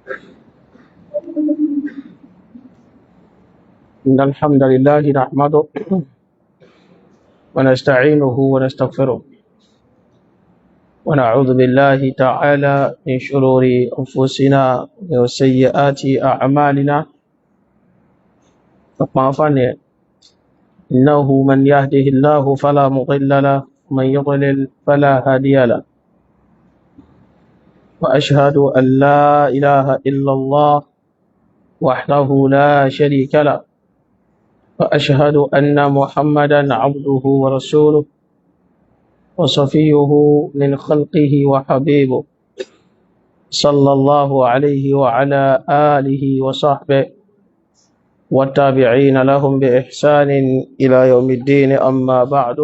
إن الحمد لله نحمده ونستعينه ونستغفره ونعوذ بالله تعالى من شرور أنفسنا وسيئات أعمالنا. إنه من يهده الله فلا مضل له ومن يضلل فلا هادي له، وأشهد أن لا إله إلا الله وحده لا شريك له، وأشهد أن محمدا عبده ورسوله وصفيه من خلقه وحبيبه، صلى الله عليه وعلى آله وصحبه والتابعين لهم بإحسان إلى يوم الدين. أما بعد،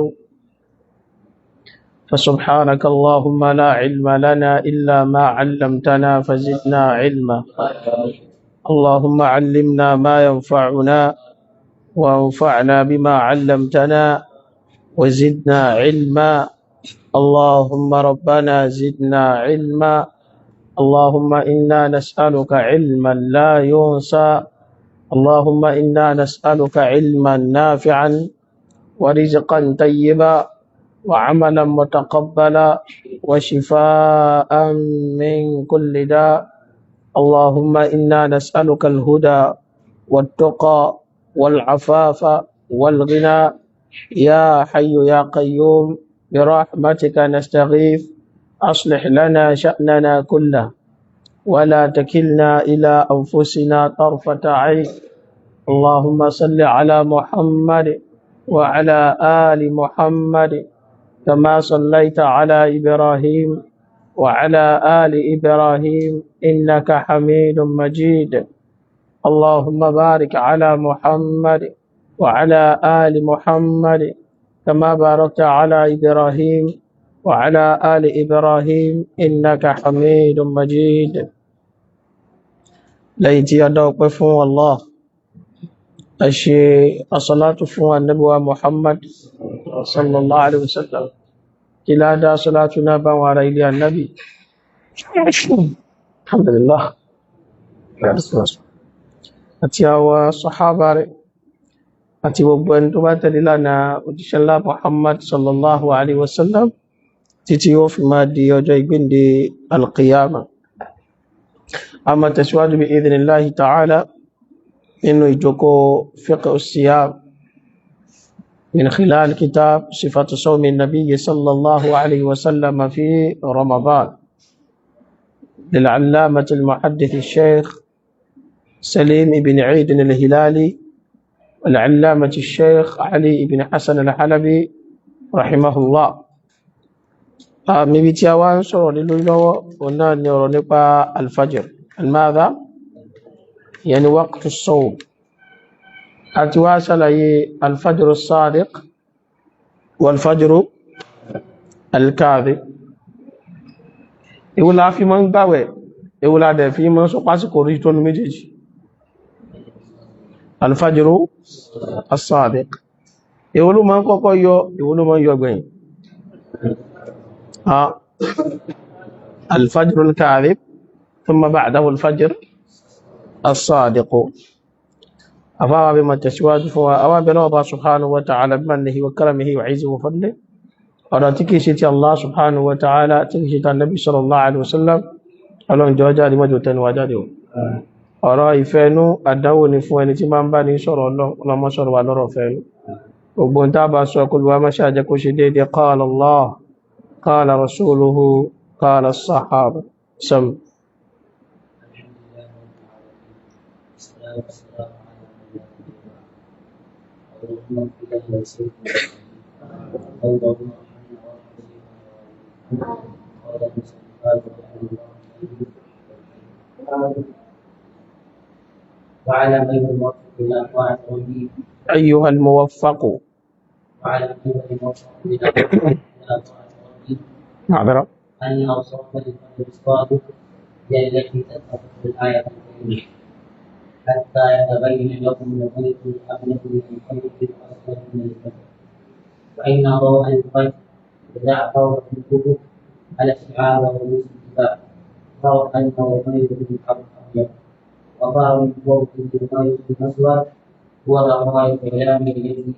فسبحانك اللهم لا علم لنا إلا ما علمتنا فزدنا علما. اللهم علمنا ما ينفعنا وانفعنا بما علمتنا وزدنا علما. اللهم ربنا زدنا علما. اللهم إنا نسألك علما لا ينسى. اللهم إنا نسألك علما نافعا ورزقا طيبا وعملا متقبلا وشفاء من كل داء. اللهم إنا نسألك الهدى والتقى والعفاف والغنى يا حي يا قيوم، برحمتك نستغيث. أصلح لنا شأننا كله ولا تكلنا إلى أنفسنا طرفة عين. اللهم صل على محمد وعلى آل محمد كما صليت على إبراهيم وعلى آل إبراهيم إنك حميد مجيد. اللهم بارك على محمد وعلى آل محمد كما باركت على إبراهيم وعلى آل إبراهيم إنك حميد مجيد. ليتي أدوك فون الله أشي الصلاة فون النبي محمد صلى الله عليه وسلم. إلى دا صلاتنا بوارا إلى النبي. الحمد لله. Àti àwọn sàhábà rẹ̀ àti gbogbo ẹni tó bá tẹ̀lé lánàá òjíṣẹ́ ńlá Muhammad sallallahu alaihi wasallam títí ó fi máa di ọjọ́ ìgbéǹde alqiyama. A máa tẹ̀síwájú bí idhnillahi ta'ala nínú ìjókòó fiqh as-siyam min khilal kitab sifatu sawmi nabiyyi sallallahu alaihi wasallam fi Ramadan lil-allamati al-muhaddith al-shaykh سليم بن عيد الهلالي والعلامة الشيخ علي بن حسن الحلبي رحمه الله. Níbi tí a wá ń sọ̀rọ̀ lé lórí lọ́wọ́, òun náà ni ọ̀rọ̀ nípa alfajr, almadha, yani waqtu as-sawm. Àti wá ṣàlàyé alfajr as-sadiq wal-fajr al-kadhib. Èwo la fi máa ń gbàwẹ̀, èwo la dẹ̀ fi máa ń sọ pásìkò orí tó nu méjèèjì? Alfajru as-sadiq. Èwo ló máa ń kọ́kọ́ yọ, èwo ló máa ń yọ gbẹ̀yìn? Alfajru al-kadhib thumma ba'dahu alfajr as-sadiq. Afáwa bí ma tẹ̀síwájú fún wa, àwọn abẹ́lẹ́ ọba subhanahu wa ta'ala bi mannihi wa karamihi wa izzihi wa fadlihi. Ọ̀rọ̀ tí kìí ṣe ti Allah subhanahu wa ta'ala, tí kìí ṣe ti Nabi sallallahu alaihi wasallam, ọlọ́run jọ̀ọ́ jáde mọ́jọ tẹnu wa jáde o. Ọ̀rọ̀ ìfẹ́nú àdánwò ni fún ẹni tí máa ń bá ní sọ̀rọ̀ ọlọ́mọ sọ̀rọ̀ wa lọ́rọ̀ fẹ́nú. Gbogbo ń tábà sọ kó lùwà má ṣàjẹ́ kó ṣe déédéé qala Allah, qala rasuluhu, qala as-sahaba. Sam. وعلى غير الموفق إلى طاعة ربه. أيها الموفق. وعلى غير الموفق إلى طاعة ربه. معذرة. أن أوصاف الفجر الصادق هي التي تتفق بالآية الكريمة حتى يتبين لكم الخيط الأبيض من الخيط الأسود من الفجر. وإن ضوء الفجر إذا أثر في الأفق على الشعاب ورؤوس الجبال ترى أنه خيط أبيض، وظهر من فوقه خيط أسود، هو بقايا الظلام الذي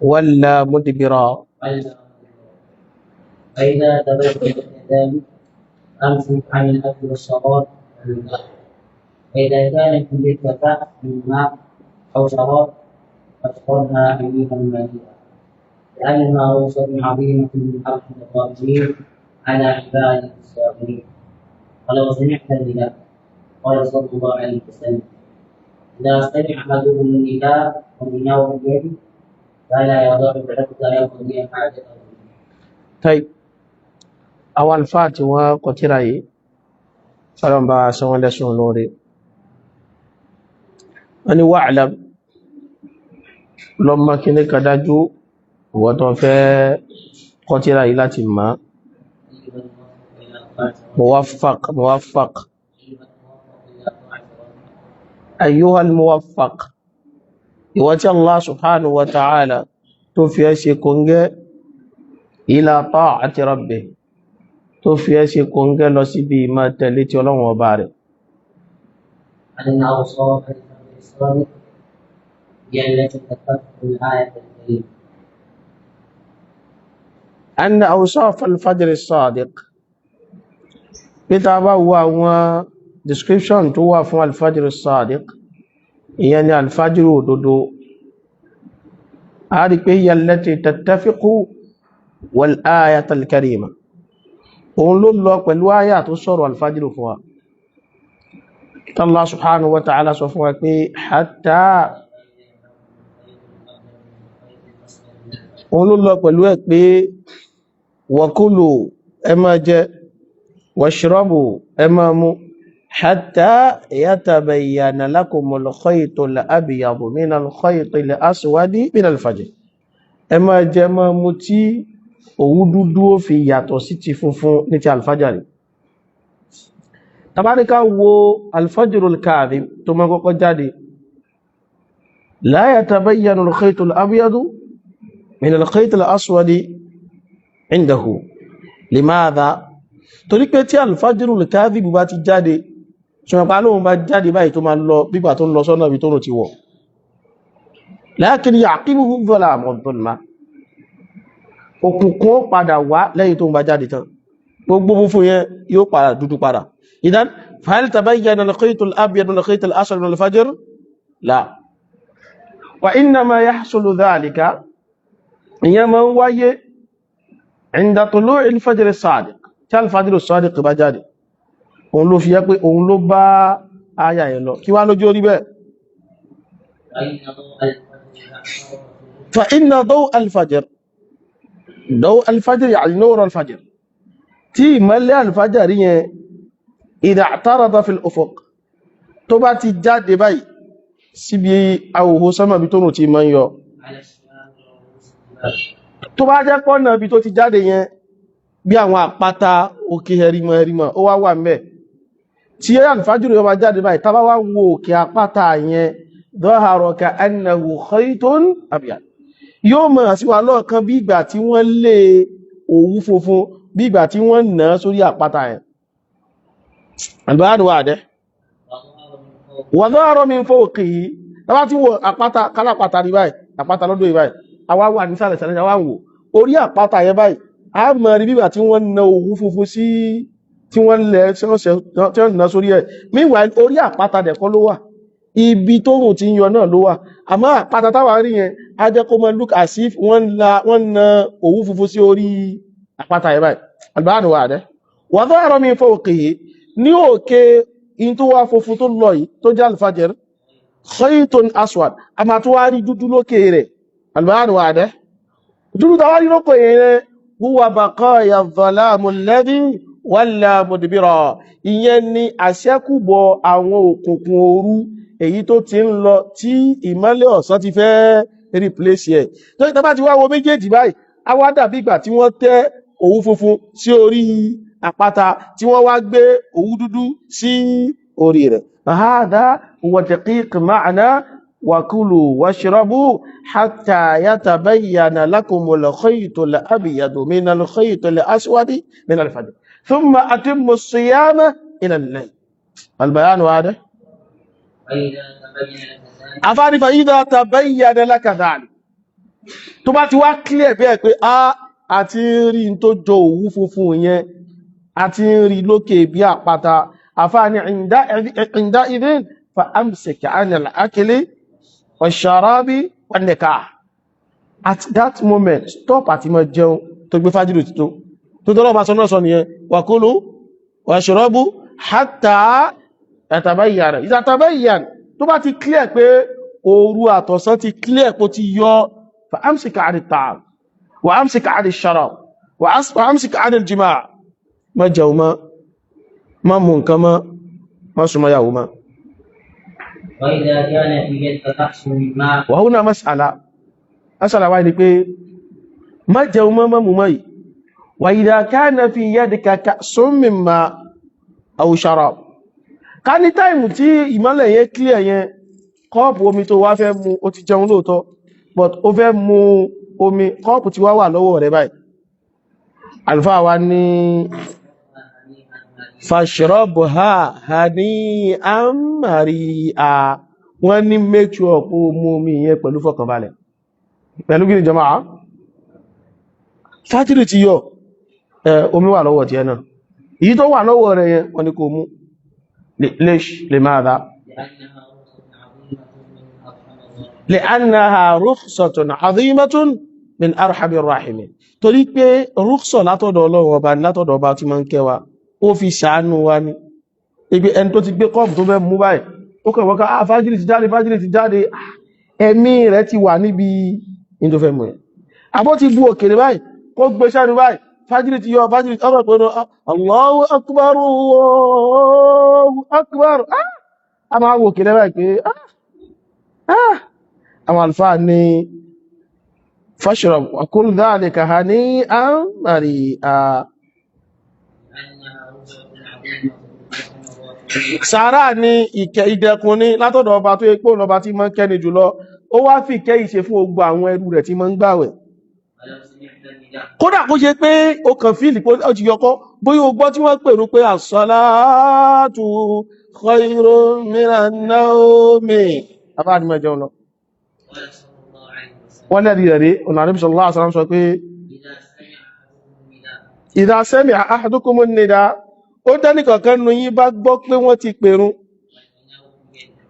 wala mudbira. ولى مدبرا. فإذا تبين لك ذلك أمسك عن الأكل والشراب والنكاح. فإذا كان عندك كأس من ماء أو شراب فاشربها هنيئا مريئا، لأنها رخصة عظيمة من أرحم الراحمين على عباده الصابرين. ولو سمعت النداء، قال صلى الله عليه وسلم: إذا سمع أحدهم النداء والإناء بيده فلا يضعه حتى يقضي حاجته. Tayi, àwọn àlùfáà tí wọ́n kọ tírà yìí, Ọlọ́run bá san wọ́n lẹ́san lóore. Wọ́n ní wa'lam, lọ́mọ kíní kan dájú, ìwọ tó fẹ́ kọ tírà yìí láti mọ̀. Muwaffaq, muwaffaq, ayyuhal muwaffaq, ìwọ tí Allah subhanahu wa ta'ala tó fi ẹ́ ṣe kòńgẹ́ ila ta'ati rabbih, tó fi ẹ́ ṣe kòńgẹ́ lọ síbi ìmọ̀ tẹ̀lé tí Ọlọ́run ọba rẹ̀. أن أوصاف الفجر الصادق هي التي تتفق الآية الكريمة. أن أوصاف الفجر الصادق, peter bá wo àwọn description tó wà fún alfajr as-sadiq, ìyẹn ni alfajr òdodo, a rí pé hiya allati tattafiqu wal ayata al-karima, òun ló lọ pẹ̀lú àyà tó sọ̀rọ̀ alfajr fún wa. Allah subhanahu wa ta'ala sọ fún wa pé hatta, òun ló lọ pẹ̀lú ẹ̀ pé wakulu, ẹ máa jẹ, washrabu, ẹ máa mu, hatta yatabayyana lakumul khaytul abyadu minal khaytil aswadi minal fajr. Ẹ máa jẹ, máa mu tí òwú dúdú ó fi yàtọ̀ sí ti funfun ní ti alfajari. Tabaríká wo alfajrul kadhib tó máa kọ́kọ́ jáde, la yatabayyanu al-khaytul abyadu min al-khaytil aswadi indahu. Limadha? Torí pé tí alfajrul kadhib bá ti jáde, ṣùgbọ́n pa lóhun bá jáde báyìí tó máa lọ bígbà tó ń lọ sọ́nà ibi tó rò ti wọ̀, lakin ya'qibuhu dhalamu dhulma, òkùnkùn ó padà wá lẹ́yìn tó ń bá jáde tán, gbogbo funfun yẹn yóò padà dúdú padà. Idan fahal tabayyana al-khayt al-abyad min al-khayt al-aswad min al-fajr? La. Wa innama yahsulu dhalika, ìyẹn máa ń wáyé inda tulu'i al-fajr as-sadiq, tí al-fajr as-sadiq bá jáde. Òun ló fi yẹ pé òun ló bá aya yẹn lọ. Kí wá lójú orí bẹ́ẹ̀? فإن Fa inna ضوء الفجر daw al-fajr, daw al-fajr ya'ni nur al-fajr, tí ìmọ́lẹ̀ al-fajr yẹn idha i'tarada fi al-ufuq, tó bá ti jáde báyìí síbi àwòhó sánmà bí tó rùn ti máa ń yọ, على الشمال والشمال, tó bá jẹ́ pọ́nà bí tó ti jáde yẹn bí àwọn àpáta òkè ẹ̀rìmọ̀ ẹ̀rìmọ̀ ó wá wà ńbẹ̀, tí al-fajr yóò bá jáde báyìí, tá bá wá wo òkè àpáta yẹn, dhahara ka'annahu khaytun abyad, yóò mọ̀ sí wa lọ́ọ̀kan bí ìgbà tí wọ́n lé òwú funfun, bí ìgbà tí wọ́n nà á sórí àpáta yẹn. Àlùbáàdù wà dẹ́ وظهر من فوق wa dhahara min fawqihi, tàbá tí wo àpáta kálápàtà ní báyìí, àpáta lọ́dọ̀ yìí báyìí, àwa wà ní sàlẹ̀ sàlẹ̀, àwa ń wò orí àpáta yẹn báyìí, a mọ̀ rí bí ìgbà tí wọ́n na òwú funfun sí, tí wọ́n lẹ̀ tí wọ́n nà sórí ẹ̀. Meanwhile, orí àpáta dẹ̀ kọ́ ló wà, ibi tóòrùn ti ń yọ náà ló wà, àmọ́ àpáta táwa rí yẹn á jẹ́ kó mọ look as if wọ́n na òwú funfun sí orí àpáta yẹn báyìí. Àlùbáàdù wà dẹ́ wa dhahara min fawqihi, ní òkè in tó wá funfun tó lọ yìí tó jẹ́ alfajr, khaytun aswad, a máa tó wá rí dúdú lókè rẹ̀. Àlùbáàdù wà dẹ́ dúdú táwa rí lókè rẹ̀, huwa baqaya dhalamu alladhi walla mudbira, ìyẹn ni àṣẹ́kùbọ̀ àwọn òkùnkùn òru èyí tó ti ń lọ tí ìmọ́lẹ̀ ọ̀sán ti fẹ́ replace ẹ̀. Tó ìta bá ti wá wo méjèèjì báyìí, á wá dàbí ìgbà tí wọ́n tẹ́ òwú funfun sí orí àpáta, tí wọ́n wá gbé òwú dúdú sí orí rẹ̀. Hadha huwa daqiq ma'na wakulu washrabu hatta yatabayyana lakumul khaytul abyadu minal khaytil aswadi minal fajr. Thumma atimmu siyama ila al-layl. Al-bayan wadih. وإذا تبين لك ذلك Afárí fa idha tabayyana laka dhalik, tó bá ti wá clear bẹ́ẹ̀ pé a àti ń rí n tó jọ òwú funfun yẹn, àti ń rí lókè bí àpáta, àfáàní inda idhin fa amsik anil akli wash-sharabi wan-nikah. At that moment, stop àti máa jẹun tó gbé fájìlì tó tó tọ́lọ́ bá sọ náà sọ nìyẹn, wa kulu washrabu hatta yatabayyana. Idha tabayyana, tó bá ti clear pé òru àtọ̀sán ti clear pé ó ti yọ, fa amsik 'ani at-ta'am wa amsik 'ani ash-sharab wa amsik 'ani al-jima'. Má jẹun mọ́, má mú nǹkan mọ́, má súnmọ́ yàwó mọ́. وإذا كان في يدك كأس من ماء Wa huna mas'ala, mas'ala wáyé ni pé má jẹun mọ́, má mú mọ́ yìí, wa idha kana fi yadika ka'sun min ma' aw sharab, ká ní time tí ìmọ́lẹ̀ yẹn clear yẹn, kọ́ọ̀pù omi tó wá fẹ́ mu, ó ti jẹun lóòótọ́, but ó fẹ́ mu omi, kọ́ọ̀pù tí wá wà lọ́wọ́ rẹ̀ báyìí. Àlùfáà wa ní fashrabha hani'an mari'a. Wọ́n ní make sure kó mú omi yẹn pẹ̀lú fọkànbalẹ̀. Pẹ̀lú kí ni, jama'a? Fájìrì ti yọ, omi wà lọ́wọ́ tiẹ̀ náà, èyí tó wà lọ́wọ́ rẹ̀ yẹn, wọ́n ní kó mú. Lesh limadha? لأنها رخصة عظيمة من أرحم الراحمين. Li'annaha rukhsatun 'azimatun min arhamir rahimin. Torí pé rúksọ̀ látọ̀dọ̀ Ọlọ́run ọba ní, látọ̀dọ̀ ọba tí máa ń kẹ́ wa, ó fi ṣàánú wa ní ibi. Ẹni tó ti gbé kọ́ọ̀pù tó fẹ́ mú báyìí, ó kàn wọ́n ká, ah, fájìrì ti jáde, fájìrì ti jáde. Ah, ẹ̀mí rẹ̀ ti wà níbi ní tó fẹ́ mú ẹ̀. Àbó ti bu òkèrè báyìí, kó gbé sẹ́nu báyìí, fájìrì ti yọ, fájìrì ọmọ pé Allahu akbar, Allahu akbar. Ah, a máa wo òkèrè báyìí pé ah, ah. Àwọn àlùfáà ní fashrab wa kul dhalika hani'an mari'a. لأنها رخصة عظيمة من أرحم الراحمين. Sàárà ní ìkẹ́ ìdẹkùn ní látọ̀dọ̀ ọba tó epo lọba tí máa ń kẹ́ni jùlọ. Ó wá fi ìkẹ́ ìṣe fún gbogbo àwọn ẹrú rẹ̀ tí máa ń gbàwẹ̀. ولو سمعت النداء Kódà kó ṣe pé o kàn feel pé ó ti yọkọ́, bóyá o gbọ́ tí wọ́n pèrú pé as-salatu khayrun minan nawmi, afáàní máa jẹun lọ. قال صلى الله عليه وسلم Wọ́n lẹ́rìí rẹ̀ rí ọ̀nà Ànábì sallallahu alaihi wasallam sọ pé إذا سمع أحدكم النداء idha sami'a ahadukumun nida, ó dání kankan nu yín bá gbọ́ pé wọ́n ti pèrún,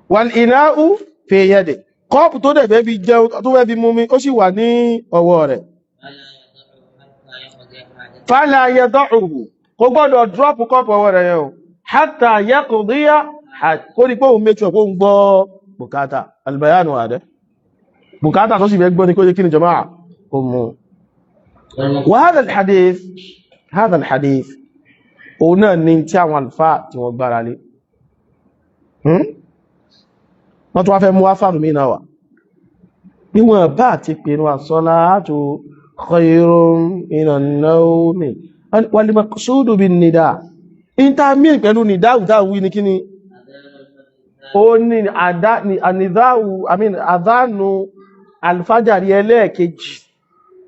والإناء في يده wal ina'u fi yadihi, kọ́ọ̀pù tó dẹ̀ fẹ́ fi jẹun, tó fẹ́ fi mú mi, ó sì wà ní ọwọ́ rẹ̀, فلا يضعه حتى يقضي حاجته. Fala yada'uhu, kò gbọ́dọ̀ drop kọ́ọ̀pù ọwọ́ rẹ̀ yẹn o, hatta yaqdiya, kó rí pé òun make sure pé òun gbọ́ bùkátà. Albayanu àdẹ́ bùkátà tó sì fẹ́ gbọ́ ní kó jẹ́ kí ni, jama'a, kó mú. والمقصود Wa hadha al-hadith, hadha al-hadith, òun náà ní tí àwọn àlùfáà tí wọ́n gbára lé. Wọ́n tún wá fẹ́ mú wá fàánù mí náà wà níwọ̀n bá ti pinnu as-salatu khayrun minan nawmi. Wal maqsudu bin nida, intermean pẹ̀lú nìdáhù táwí ní kíni? أذان الفجر Ó الثاني ní ànídáhù, I mean àdánù alfajari ẹlẹ́ẹ̀kejì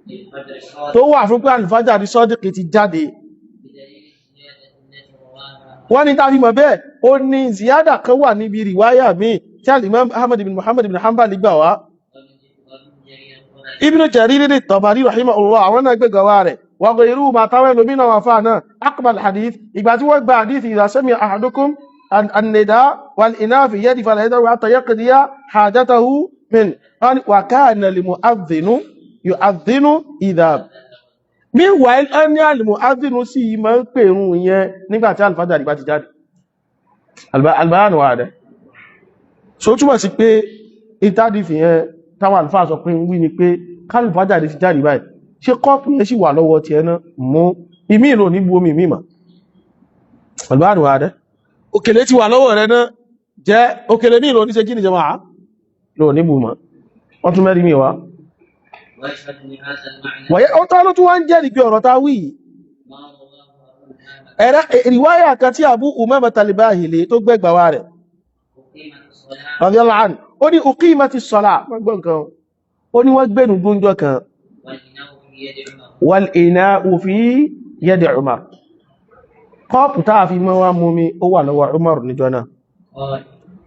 للفجر الصادق tó wà fún pé alfajari sọ́dìkì ti jáde. بدليل الزيادة التي رواها Wọ́n ní tàbí mọ̀ bẹ́ẹ̀, ó ní ziyada kan wà níbi riwaya mi tí al-Imam Ahmad ibn Muhammad ibn Hanbal gbà wá. وابن جرير الطبري Ibn Jarir at-Tabari rahimahullah, àwọn náà gbégbà wá rẹ̀, wa ghayruhu, ma táwọn ẹlòmínà wà fáà náà. Aqbal hadith, ìgbà tí wọ́n gba hadith idha sami'a ahadukum an-nida wal ina fi yadi fala yada'u hatta yaqdiya hajatahu min wa kana al-mu'adhdhinu yu'adhdhinu idha. Meanwhile, ẹni al-mu'adhdhinu sì máa ń pèrún yẹn nígbà tí al-fajr bá ti jáde. Albayanu wà rẹ̀ so túmọ̀ sí pé ìtàdífì yẹn táwọn àlùfáà sọ pé ń wí ni pé kálùfájàrí ti jáde báyìí, ṣé kọ́ọ̀pù yẹn sì wà lọ́wọ́ tiẹ̀ náà, mú ìmí ìlò ní bu omi mímọ̀. Albayanu wà rẹ̀, òkèlè ti wà lọ́wọ́ rẹ̀ náà, jẹ́ òkèlè ní ìlò ní ṣe kí ni jẹ́ lò ní bu mọ́. Wọ́n tún mẹ́rin mi wá. ويشهد لهذا المعنى Wọ̀nyẹ́ ó tọ́ ló tún wá ń jẹ́rìí pé ọ̀rọ̀ tá wí yìí. ما رواه أبو أمامة Ẹ̀rẹ́ ìwáyà kan tí Abu Umama al-Bahili tó gbẹ́gbà wa rẹ̀ أقيمت الصلاة radiyallahu anhu, ó ní uqimatis salah, wọ́n gbọ́ nǹkan ó ní wọ́n gbẹ̀nù gbóúnjọ kan والإناء في يد عمر wal ina'u fi yadi Umar. Kọ́ọ̀pù táà fi mọ́ wá mú mi ó wà lọ́wọ́ Umar níjọ́ náà.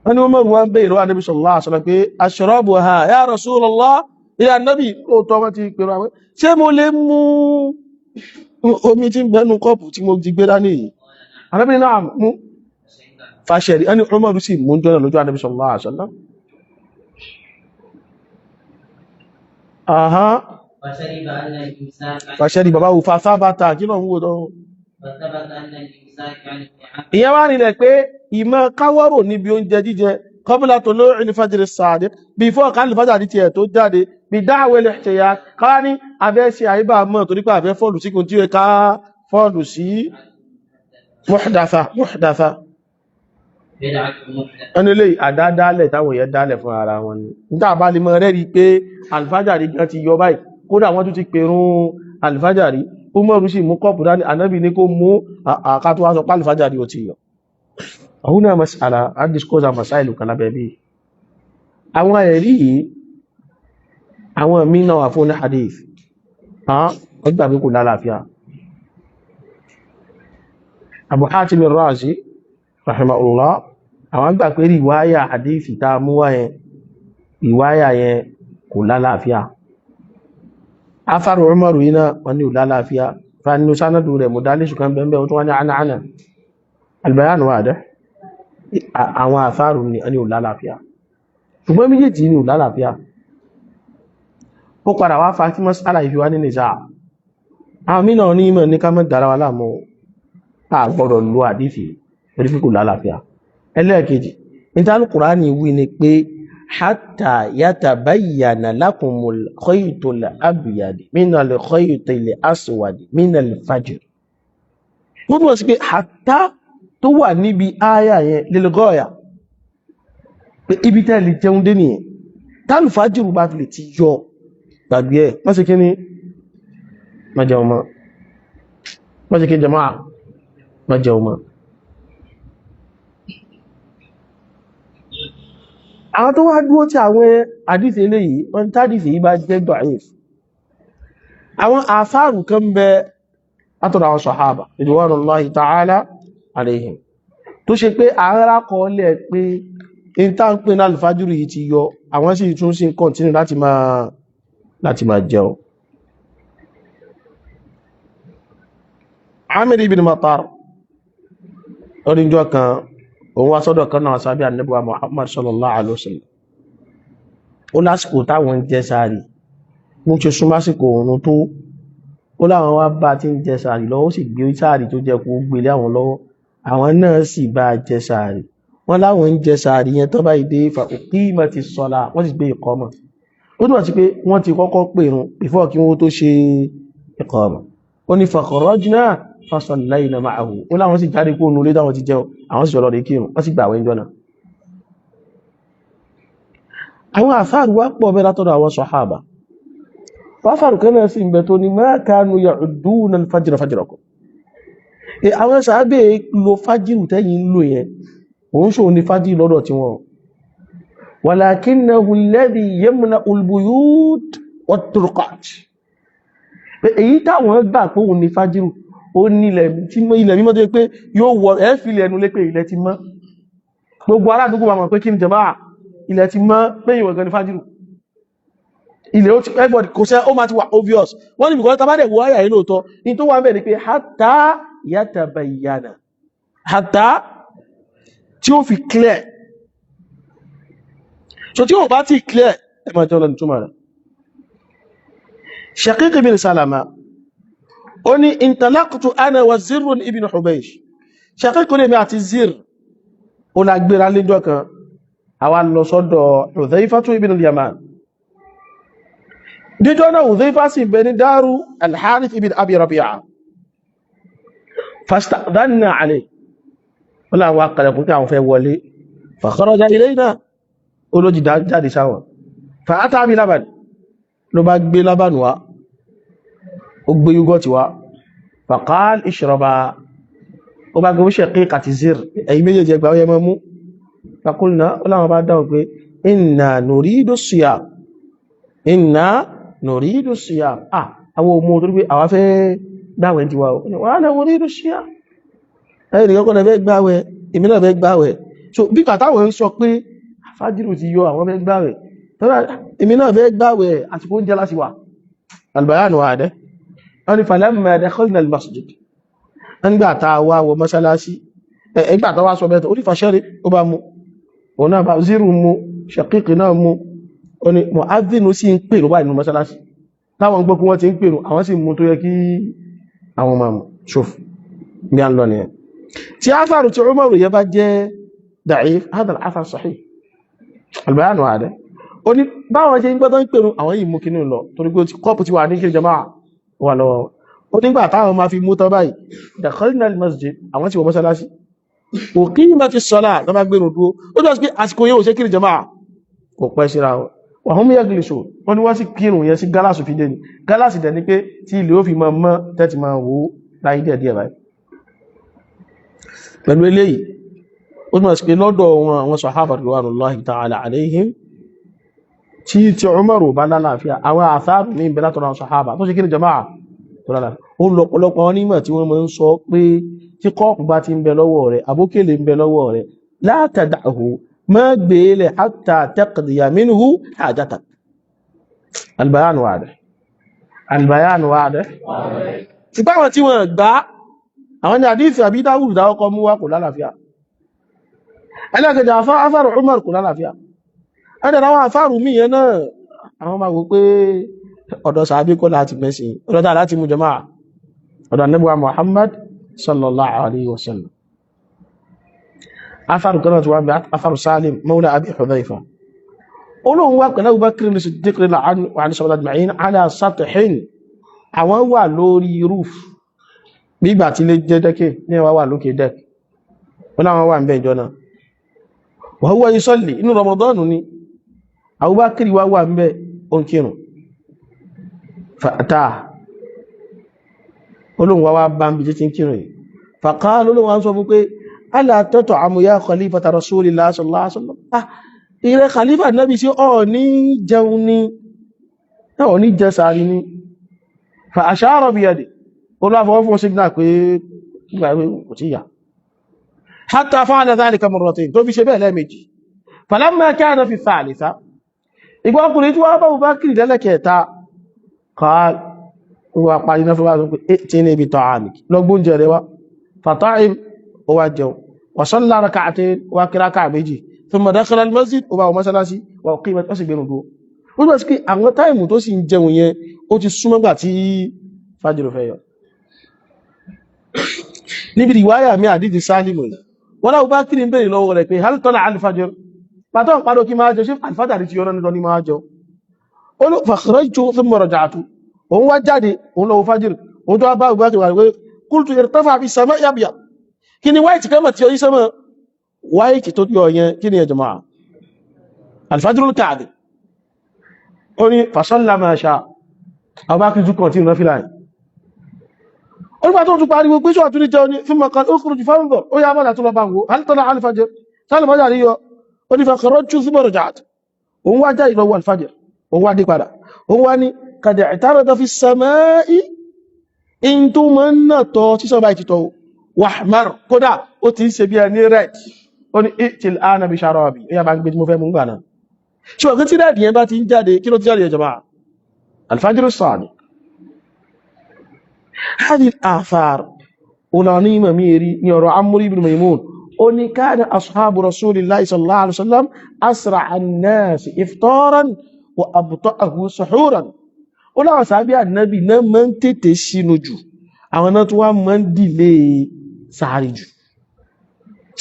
Wọ́n ní Umar wá ń bèèrè wá Nabi sallallahu alaihi wasallam pé ashrabuha ya Rasulullah, ilẹ̀ Nabi lóòótọ́ wọ́n ti pèrò àwọn, ṣé mo lè mú omi tí ń bẹnu kọ́ọ̀pù tí mo ti gbé dání yìí? Ànábì náà mú fàṣẹ̀rí. Ẹni Umar sì mú jọ́nà lójú Ànábì sallallahu alaihi wasallam. Fàṣẹ̀rí bàbá wù fàṣábàtà kí lọ ń wò lọ́wọ́. Ìyẹn wá nílẹ̀ pé ìmọ̀ káwọ́rò níbi oúnjẹ jíjẹ qabla tulu'il fajri as-sadiq, before kálí fájà ti ẹ̀ tó jáde, bí da'wa al-ihtiyat, ká ní abẹ́ ṣe àyíbá mọ́ torí pé àfẹ́ fọ́ọ̀lù sí kò tí ó ká fọ́ọ̀lù sí muhdatha muhdatha. Ẹni lè àdádálẹ̀ táwọn èèyàn dálẹ̀ fún ara wọn ni. Níta bá lè mọ rẹ́rí pé alfajari gan ti yọ báyìí, kódà wọ́n tún ti pèrún alfajari, Umaru sì mú kọ́pù dání, Ànábì ní kó mú àkátó wá sọ pé alfajari ò ti yọ. Àwọn náà mas'ala, a discuss àwọn masáìlù kan lábẹ́ bí. Àwọn ẹ̀rí yìí, àwọn míì náà wà fún ní hadith. Wọ́n gbà pé kò lálàáfíà. Abu Hatim ar-Razi, rahimahullah, àwọn gbà pé ìwáyà hadith tá a mú wá yẹn, ìwáyà yẹn kò lálàáfíà. Atharu Umaru yìí náà wọ́n ní ò lálàáfíà. Fanu sanadu rẹ̀ mudalisu kan bẹ́ẹ̀ bẹ́ẹ̀ tó wá ní àná àná. Al-bayan wadih. Àwọn àfáàrù ní ẹni ò lálàáfíà, ṣùgbọ́n méjèèjì ní ò lálàáfíà. Ó padà wá fa kí mas'ala ìfi wá ní nìzá. Àwọn mìíràn ní ìmọ̀ ní ká má dára wa láàmú, a gbọ́dọ̀ lo àdífì torí pé kò lálàáfíà. Ẹlẹ́ẹ̀kejì nítorí Kùránì wí ni pé hatta yatabayyana lakumul khaytul abyad minal khaytil aswad minal fajr. Ó túnmọ̀ sí pé hatta tó wà níbi ááyà yẹn lilgọ́ọ̀yà, pé ibi tẹ́ lè jẹun dé nìyẹn, tálùfájìrù bá fi lè ti yọ gbàgbé ẹ̀, má ṣe kí ní má jẹun mọ́, má ṣe kí jama'a má jẹun mọ́. Àwọn tó wá dúró tí àwọn àdìsí eléyìí wọ́n tádìsí yìí bá jẹ́ da'if, àwọn àsáàrù kan bẹ látọ̀dọ̀ àwọn sàhábà ridwanullahi ta'ala alayhim, tó ṣe pé ara kọọlẹ̀ pé in tá ń pè ní alfajiri yìí ti yọ, àwọn sì tún sí kọ̀ntínú láti máa jẹun. Amir ibn Matar oníjọ́ kan òun wá sọ́dọ̀ kan náà sábẹ́ Ànábì wa Muhammad sallallahu alaihi wasallam. Ó lásìkò táwọn ń jẹ sààrì, mú ṣe súnmọ́ àsìkò òun tó, ó láwọn wá bá ti ń jẹ sààrì lọ́wọ́, ó sì gbé sààrì tó jẹ kó gbélé àwọn lọ́wọ́, àwọn náà sì bá jẹ sààrì. Wọ́n láwọn ń jẹ sààrì yẹn tó bá ìdè fa uqimati ssalah, wọ́n sì gbé ìkọ́mọ̀. Ó túnmọ̀ sí pé wọ́n ti kọ́kọ́ pèrun before kí wọ́n tó ṣe ìkọ́mọ̀. Ó ní fa kharajna fa sallayna ma'ahu, ó láwọn sì jáde kó nulé táwọn ti jẹun, àwọn sì lọ rí kírun, wọ́n sì gbà àwẹ̀ ńjọ́ náà. Àwọn àfáàrù wá pọ̀ bẹ́ẹ̀ látọ̀dọ̀ àwọn sàhábà. Wáfàrù kan náà sì ń bẹ tó ní ma kanu ya'udduna al-fajra fajrakum. Àwọn sàábẹ̀ lo fájìrù tẹ́yìn ń lò yẹn, òun ṣòun ní fájìrù lọ́dọ̀ tí wọ́n. Walakinnahu alladhi yamla'u al-buyut wat-turqat. Èyí táwọn gbà pé òun ní fájìrù, ó ní ilẹ̀ mímọ́ tó yẹ pé yóò wọ ẹ́ fi ilẹ̀ ẹnu lé pé ilẹ̀ ti mọ́. Gbogbo aládùúgbò wa mọ̀ pé kí ni jàmáà, ilẹ̀ ti mọ́ pé ìwọ̀n gan ni fájìrù. Ilẹ̀ ó ti everybody kò sẹ́, ó máa ti wà obvious. Wọ́n ní bìkọ́ tábàdẹ̀ wọ àyà yìí lóòótọ́, ní tó wà ń bẹ̀ ni pé hatta yatabayyana, hatta tí ó fi clear. So tí ó bá ti clear, ẹ máa jẹ́ ọlọ́ni túmọ̀ rẹ̀. Shaqiq ibn Salama ó ní intalaqtu ana wa Zirr ibn Hubaysh. Shaqiq ní èmi àti Zirr ó la gbéra lẹ́jọ́ kan, àwa lọ sọ́dọ̀ Hudhayfatu ibn al-Yaman. Díjọ́ náà Hudhayfa sì bẹ ní dáru al-Harith ibn Abi Rabi'a. Fasta'dhanna alayhi, ó láwọn akàlẹ̀kùn kí àwọn fẹ́ wọlé. Fa kharaja ilayna, olójì jáde sáwọn. Fa ata bi laban, ló bá gbé laban wá, ó gbé yúgọ́tì wá. Fa qala ishraba, ó bá gbé Shaqiq àti Zirr, ẹ̀yin méjèèjì ẹgbàá ó yẹ mọ́ mú. Fa qulna, ó láwọn bá dáhùn pé inna nuridu siyam, inna nuridu siyam. Àwọn ọmọ torí pé àwa fẹ́ dáwẹ̀ ti wá o. Wa ana uridu siyam, Ẹ̀yìn nìkan kọ́ fẹ́ gbààwẹ̀, èmi náà fẹ́ gbààwẹ̀. So bí kàtàwọn ń sọ pé fájírù ti yọ, àwọn fẹ́ gbààwẹ̀, èmi náà fẹ́ gbààwẹ̀, àsìkò oúnjẹ láti wà. Albayan wà dẹ́. Wọ́n ni falamma dakhalna al-masjid, nígbà tá a wá wọ mọ́sálásí, ẹgbà tó wá sọ bẹ́ẹ̀ tó ó ní fàṣẹ́rẹ́, ó bá mú, òun náà bá zírù mú, ṣàkíkì náà mú. Ó ní mu'adhdhinu sí ń pèrò báyìí nínú mọ́sálásí, táwọn gbọ́ pé wọ́n ti ń pèrò, àwọn sì mú tó yẹ kí àwọn máa mú. Ṣòf bí a ń lọ nìyẹn. Tí atharu tí Umaru yẹ bá jẹ́ da'if, hadha al-athar sahih. Albayan wà dẹ́. Ó ní báwọn ṣe ń gbọ́ tó ń pèrò, àwọn yìí mú kínú lọ, torí pé kọ́ọ̀pù ti wà ní kí jama'a wà lọ́wọ́. Ó nígbà táwọn máa fi mú tán báyìí, dakhalna al-masjid, àwọn tí wọ mọ́sálásí, uqimati s-salah, tó bá gbẹ̀rù dúró. Ó jọ sí pé àsìkò yóò ṣe kí jama'a kò pẹ́ síra wọn. Wa hum yaglisun, wọ́n ní wọ́n sì kírun yẹn sí gálàsù fi dé ní gálàsì dẹ̀ ní pé tí ilé ó fi máa mọ́ tẹ́tì máa wò ó láyé díẹ̀ díẹ̀ báyìí. Pẹ̀lú eléyìí, ó túnmọ̀ sí pé lọ́dọ̀ wọn, àwọn sahaba ridwanullahi ta'ala alayhim, tí Umaru bá lálàáfíà, àwọn àtharu ní ìbẹ̀ látọ̀rọ̀ àwọn sahaba tó ṣe kí ni jama'a tó lálàáfíà. Ó lọ́pọ̀lọpọ̀ onímọ̀ tí wọ́n máa ń sọ pé tí kọ́ọ̀pù bá ti ń bẹ lọ́wọ́ rẹ̀, àbókèlè ń bẹ lọ́wọ́ rẹ̀, la tada'hu, má gbélé hatta taqdiya minhu hajatak. Albayan wadih, albayan wadih. Ṣùgbọ́n àwọn tí wọ́n gbá, àwọn ní àdífì àbí Dáwùdù dáwọ́kọ́ mú wá kò lálàáfíà. Ẹlẹ́kẹ̀ẹ́jà afárù Umar kò lálàáfíà. Ẹ̀dẹ̀ àwọn afárù míì yẹn náà, àwọn máa wò pé ọ̀dọ̀ sàábí kọ́ láti mẹ́sìn, ọ̀dọ̀ tá láti mú jama'a, ọ̀dọ̀ Ànábì wa Muhammad sallallahu alayhi wa sallam. Afárù kan náà tí wọ́n bí afárù Salim mawla Abi Hudhayfa, olóhun wá pẹ̀lú Abubakar ní Siddiq wa ní sọ́dọ̀ ajma'in ala sathin, àwọn wà lórí roof, nígbà tí lè jẹ́ dẹ́kẹ̀ ní ẹwà wà lókè dẹ́k, wọ́n láwọn wà ń bẹ́ ìjọ náà. Wa huwa yusalli, inú Ramadan ni Abubakar wá wà ń bẹ́ òǹkírùn fàtà. Olóhun wá wá bá ń bí títí kírùn yìí. Faqala, olóhun wá ń sọ fún pé ala tat'amu ya khalifata rasulillah sallallahu alaihi wasallam. Ah, ìrẹ́ khalifa nabi, sí ọ ní jẹun ní ọ ní jẹ sàárì ní? Fa ashara biyadi, olúwàfọwọ́ fún sígbà pé kò tí yà, hatta fa'ala dhalika marratayn, tó fi ṣe bẹ́ẹ̀ lẹ́ẹ̀mejì. Falamma kana fi thalitha, ìgbà ọkùnrin tí wọ́n bá Abubakar lẹ́lẹ́kẹta, qal, wọ́n parí náà fún wa pé tí ní ibi ta'amik, lọ́gbọ́n jẹ rẹ wá. Fata'im, ó wá jẹun, wa salla rak'atayn, wá kíráká méjì, thumma dakhala al-masjid, ó bá wọ mọ́sálásí, wà uqimat, ó sì gbẹ̀rù dúró. Ó gbà sí pé àwọn táìmù tó sì ń jẹun yẹn, ó ti súnmọ́ gbà tí fájìrò fẹ́ yọ. Níbi ìwáyà mi àdíjì Sálímù, wọ́n láwọ́ bá kí ní bèèrè lọ́wọ́ rẹ̀ pé hal tala al-fajr, pàtó pàdó kí máa jẹ, ṣe alfajr ti yọ náà ní máa jẹ? Ó ló fa kharajtu thumma raja'tu, òun wá jáde, òun lọ́wọ́ fájìrì, òun tó wá bá Abubakar wà pé qultu irtafa fi sama' abyad, kí ni white kẹ́mọ̀ tí ó yí sẹ́mọ̀, white tó yọ yẹn, kí ni ẹ jama'a? Al-fajr al-kadhib. Ó ní fa salla ma sha. Abubakar tún kàn tí ìrìnà fílà yìí. Ó nígbà tó tún pariwo pé ṣọ́ àtúní jẹun ní fún mọ̀kan, ó kúrò jù fáwọn, ó yá bọ́dà tó lọ bá ń wo hal tala al-fajr, sálẹ̀ mọ́jà rí yọ. Ó ní fa kharajtu thumma raja'tu, òun wá jáde lọ́wọ́ al-fajr, òun wá dé padà, òun wá ní qad i'tarada fi as-sama'i, in tó mọ́ ń nà tọ́ tí sọ́ba ti tọ́ wahmar, kódà ó ti ń ṣe bí ẹni red. Ó ní i'til ana bi sharabi, ó yá bá ń gbé tí mo fẹ́ mú gbà náà. Ṣùgbọ́n tí red yẹn bá ti ń jáde, kí ló ti jáde ya jama'a? Al-fajr as-sadiq. هذه الآثار أولاني مميري نيرو عمرو بن ميمون أني كان أصحاب رسول الله صلى الله عليه وسلم أسرع الناس إفطارا وأبطأه سحورا. Ó láwọn sàábí ànábì náà máa ń tètè sínú jù, àwọn náà tó wá máa ń dìlé sàárì jù.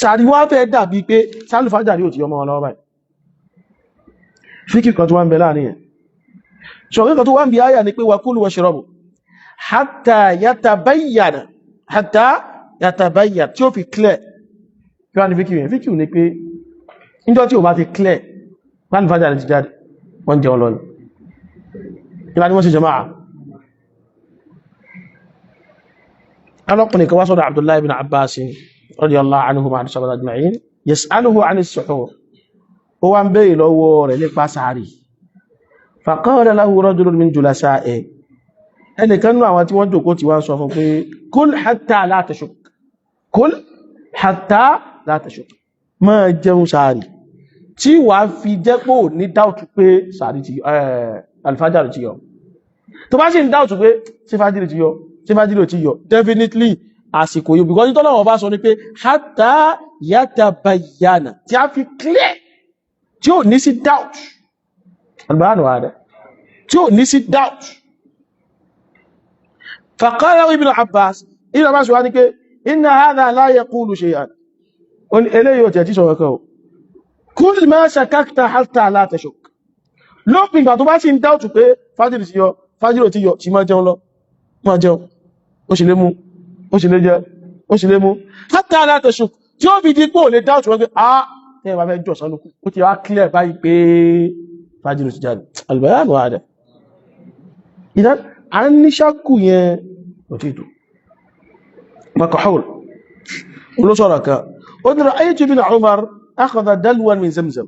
Sàárì wá fẹ́ dàbí pé sálùfájàrí ò ti ọmọ ọlọ́wọ́ báyìí. Fíkì kan tó wá ń bẹ láàrin yẹn, ṣọ̀rọ̀ kan tó wá ń bí áyà ni pé wakulu washrabu hatta yatabayyana, hatta yatabayyana, tí ó fi clear. Kí wá ní fíkì yẹn? Fíkì ní pé níjọ́ tí ó bá ti clear sálùfájàrí ti jáde, wọ́n jẹun lọ ní kí lá ní wọ́n sì jama'a. Alọ́kùnrin kan wá sọ́dọ̀ Abdullahi ibn Abbas radiyallahu anhuma àti sọ́dọ̀ ajma'in, yas'aluhu 'ani as-suhur, ó wá ń béèrè lọ́wọ́ rẹ̀ nípa sàárì. Faqala lahu rajulun min julasa'ihi, ẹnìkan nú àwọn tí wọ́n jòkó tí wọ́n sọ fún pé kul hatta la tashuk, kul Hatta la tashuk, máa jẹun sàárì tí wà fi jẹ́ pé ò ní dáùtù pé sàárì ti alfajari ti yọ. Tó bá sì ń dáùtù pé sí fájìrì ti yọ, sí fájìrì ti yọ, definitely àsìkò yóò, because tọ́lọ́wọ́ bá sọ ní pé hatta yatabayyana, tí a fi clear, tí ò ní sí doubt, albayanu wa rẹ̀, tí ò ní sí doubt. Faqala Ibn Abbas, Ibn Abbas wá ní pé inna hadha la yaqulu shay'an, ó ní eléyìí ò tẹ̀ tí sọ̀rọ̀ kan o. Kul ma shakakta hatta la tashuk, lópin ìgbà tó bá sì ń dáùtù pé fájìrì ti yọ, fájìrì ò ti yọ, tí máa jẹun lọ, máa jẹun, ó sì lè mú, ó sì lè jẹ, ó sì lè mú, hatta la tashuk, tí ó fi di pé ò lè dáùtù wọ́n pé ah, tẹ́yìn bá fẹ́ jọ̀sán lókù, ó ti wá clear báyìí pé fájìrì ti jáde. Albayanu hada. Ìdá à ń ní ṣákù yẹn ò tí tó. Makhul olóṣọ̀rọ̀ kan, ó ní ra'aytu ibn Umar akhadha dalwan min Zamzam,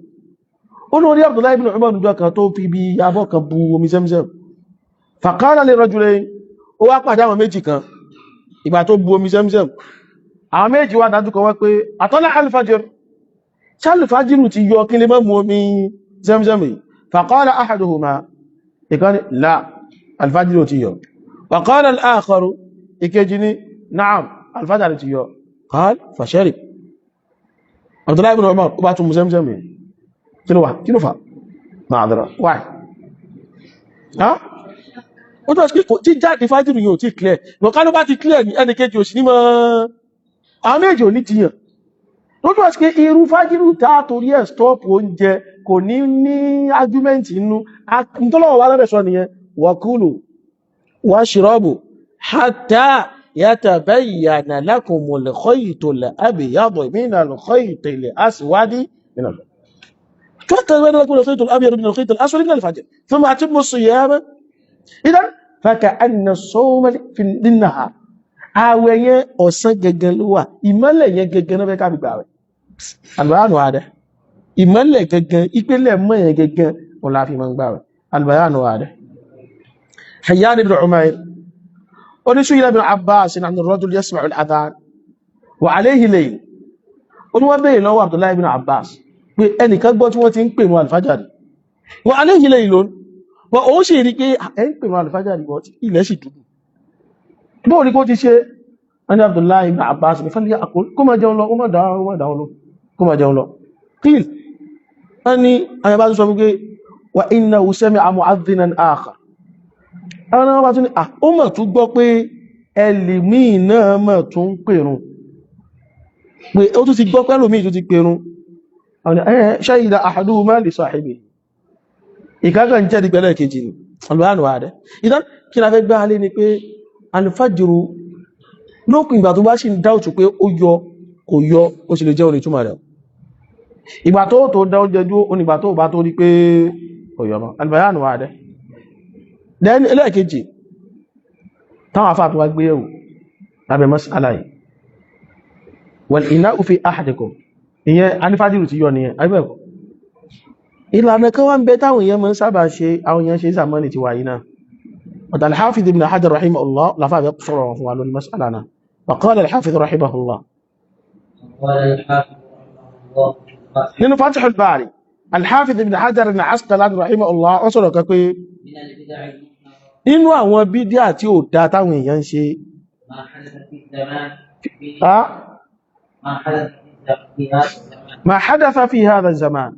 ó ní orí Abdullahi ibn Umar níjọ́ kan tó fi bí abọ́ kan bu omi Zamzam. Faqala li rajulayn, ó wá pàdé àwọn méjì kan. Ìgbà tó bu omi Zamzam, àwọn méjì wá dájú kan wọ́n pé àtọ́lá alfajir, ṣálùfájìrù ti yọ, kí lè mọ́ mu omi Zamzam yìí? Faqala ahaduhuma, ìkan ní la, alfajìrù ti yọ. Wa qala al-akharu, ìkejì ní na'am, alfajìrù ti yọ. Qal fasharib. Abdullahi ibn Umar ó bá tún mu Zamzam yìí. Kí ló wà, kí ló fà ma'adara? Why? Ha, ó tó ṣe kò tí jáde, fájìrù yóò tí clear. Lọ́ká ló bá ti clear ní ẹnì kejì ò sí ní mọ́, àwọn méjì ò ní jiyàn. Lójú ọ̀sẹ̀ pé irú fájìrù tá a torí ẹ̀ stop oúnjẹ kò ní ní argument inú ntọ́lọ́wọ́ wa lọ́dẹ̀ sọ nìyẹn: wakulu washrabu hatta yatabayyana lakumul khaytul abyadu minal khaytil aswadi minal حتى يتبين لكم الخيط الأبيض من الخيط الأسود من الفجر ثم أتموا الصيام. إذا فكأن الصوم في النهار، àwẹ̀ yẹn ọ̀sán gẹ́gẹ́ ló wà, ìmọ́lẹ̀ yẹn gẹ́gẹ́ náà fẹ́ ká fi gbà wẹ̀. Albayanu adẹ, ìmọ́lẹ̀ gẹ́gẹ́, ìpínlẹ̀ mọ́ yẹn gẹ́gẹ́ òun la fi máa ń gbà wẹ̀. Albayanu adẹ. Hayyan ibn Umayr oníṣú ibn Abbas عن الرجل يسمع الأذان وعليه ليل. Ó ní wọ́n béèrè lọ́wọ́ Abdullahi ibn Abbas pé ẹnìkan gbọ́ tí wọ́n ti ń pè mọ́ alfajari, وعليه ليل, wọ́n ó sì rí pé ẹ̀ ń pè mọ́ alfajari, wọ́n ilẹ̀ sì dúdú, bóò ní kó ti ṣe? Wọ́n ní Abdullahi ibn Abbas ní fẹ́lẹ́ àkó kó máa jẹun lọ, kó máa dáwọn lọ, kó máa jẹun lọ. Qil, wọ́n ní àwọn bá tún sọ wípé wa innahu sami'a mu'adhdhinan akhar, àwọn náà bá tún ní à ó mọ̀ tún gbọ́ pé ẹlòmíì náà mọ̀ tún pèrún, pé ó tún ti gbọ́ pé ẹlòmíì tún ti pèrún. Àwọn ẹ̀ shahida ahaduhuma li sahibihi, ìkákan jẹ́ ìpẹ́lẹ̀ kejì ni alùhánù ààrẹ. Ìdán kí la fẹ́ gbá alé ni pé alùfájìrù lópin ìgbà tó bá sì ń dáùtù pé ó yọ kò yọ, ó sì lè jẹ́ òní túmọ̀ rẹ̀. Ìgbà tó dá oúnjẹ dúró ó ní ìgbà tó bá tó rí pé kò yọ mọ́. Alùhánù ààrẹ. Then ẹlẹ́ẹ̀kejì táwọn afá tó wá gbé yẹ̀wò lábẹ́ mas'ala yìí, wal ina'u fi ahadikum, ìyẹn anífájìrù ti yọ nìyẹn, àbí bẹ́ẹ̀ kọ́? Ìlànà kan wá ń bẹ táwọn èèyàn máa ń sábà ṣe, àwọn èèyàn ṣe ìsàmọ́nì ti wà yìí náà. Ọ̀tà al-Hafiz ibn Hajar rahimahullah láfàfẹ́ sọ̀rọ̀ fún wa lórí mas'ala náà. Wa qala al-Hafiz rahimahullah. قال الحافظ رحمه الله في الفتح. Nínú Fathul Bari, al-Hafiz ibn Hajar ibn Asqalani rahimahullah, ó sọ̀rọ̀ kan pé من البدع المنكرة nínú àwọn bídíà tí ò dá táwọn èèyàn ń ṣe ما حدث في الزمان في ما حدث في هذا الزمان ما hadatha fi hadha zaman,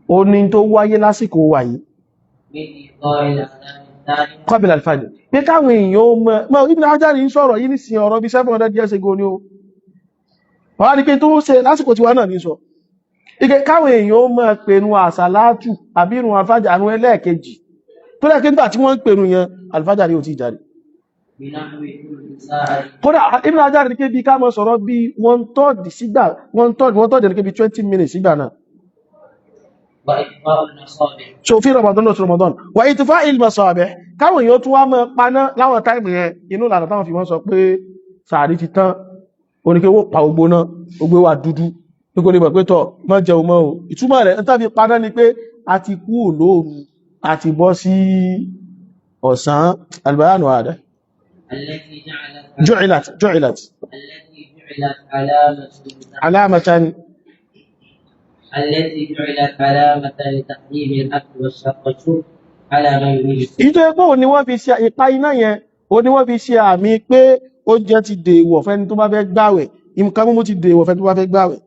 ó ní tó wáyé lásìkò wà yìí من إيقاع الأذان الثاني qabla al-fajr, pé káwọn èèyàn ó mọ̀ mọ̀. Ibn Hajar ń sọ̀rọ̀ yìí nísìnyí, ọ̀rọ̀ bí 700 years ago ni ó wọ́n á ní pé tó ń ṣe lásìkò tiwa náà ní sọ ike káwọn èèyàn ó mọ̀ pẹ̀lú àsàlátù àbí irun alfajr àrùn ẹlẹ́ẹ̀kejì tó lẹ́ẹ̀kẹ́ nígbà tí wọ́n ń pèrún yẹn, alfajr yóò ti jáde. بنحو ثلث ساعة. Kódà Ibn Hajar ní pé bí ká mọ̀ sọ̀rọ̀ bí one third sígbà, one third ní pé bí 20 minutes sígbà náà. وإطفاء المصابيح. So fi Ramadan náà sí Ramadan, wa itfa'il masabih, káwọn èèyàn tún wá mọ́ paná láwọn time yẹn. Inú ìlànà táwọn fi wọ́n sọ pé sàárì ti tán oníke wó pa ogbó náà, ogbó wà dúdú nígbò ní mọ̀ pé tọ̀ mọ́ jẹun mọ́ o. Ìtumọ̀ rẹ̀ ń tàbí paná ni pé a ti kú lóru, a ti bọ́ sí ọ̀sán. Albayanu ààrẹ. التي جعلت Ju'ilat التي جعلت علامة علامة التي جعلت علامة لتحريم الأكل والشرب على من يريد Èyí tó yẹ pé òun ni wọ́n fi ṣe ìpa iná yẹn, òun ni wọ́n fi ṣe àmì pé oúnjẹ ti dèèwọ̀ fẹ́ni tó bá fẹ́ gbàwẹ̀, nǹkan mímu ti dèèwọ̀ fẹ́ni tó bá fẹ́ gbàwẹ̀.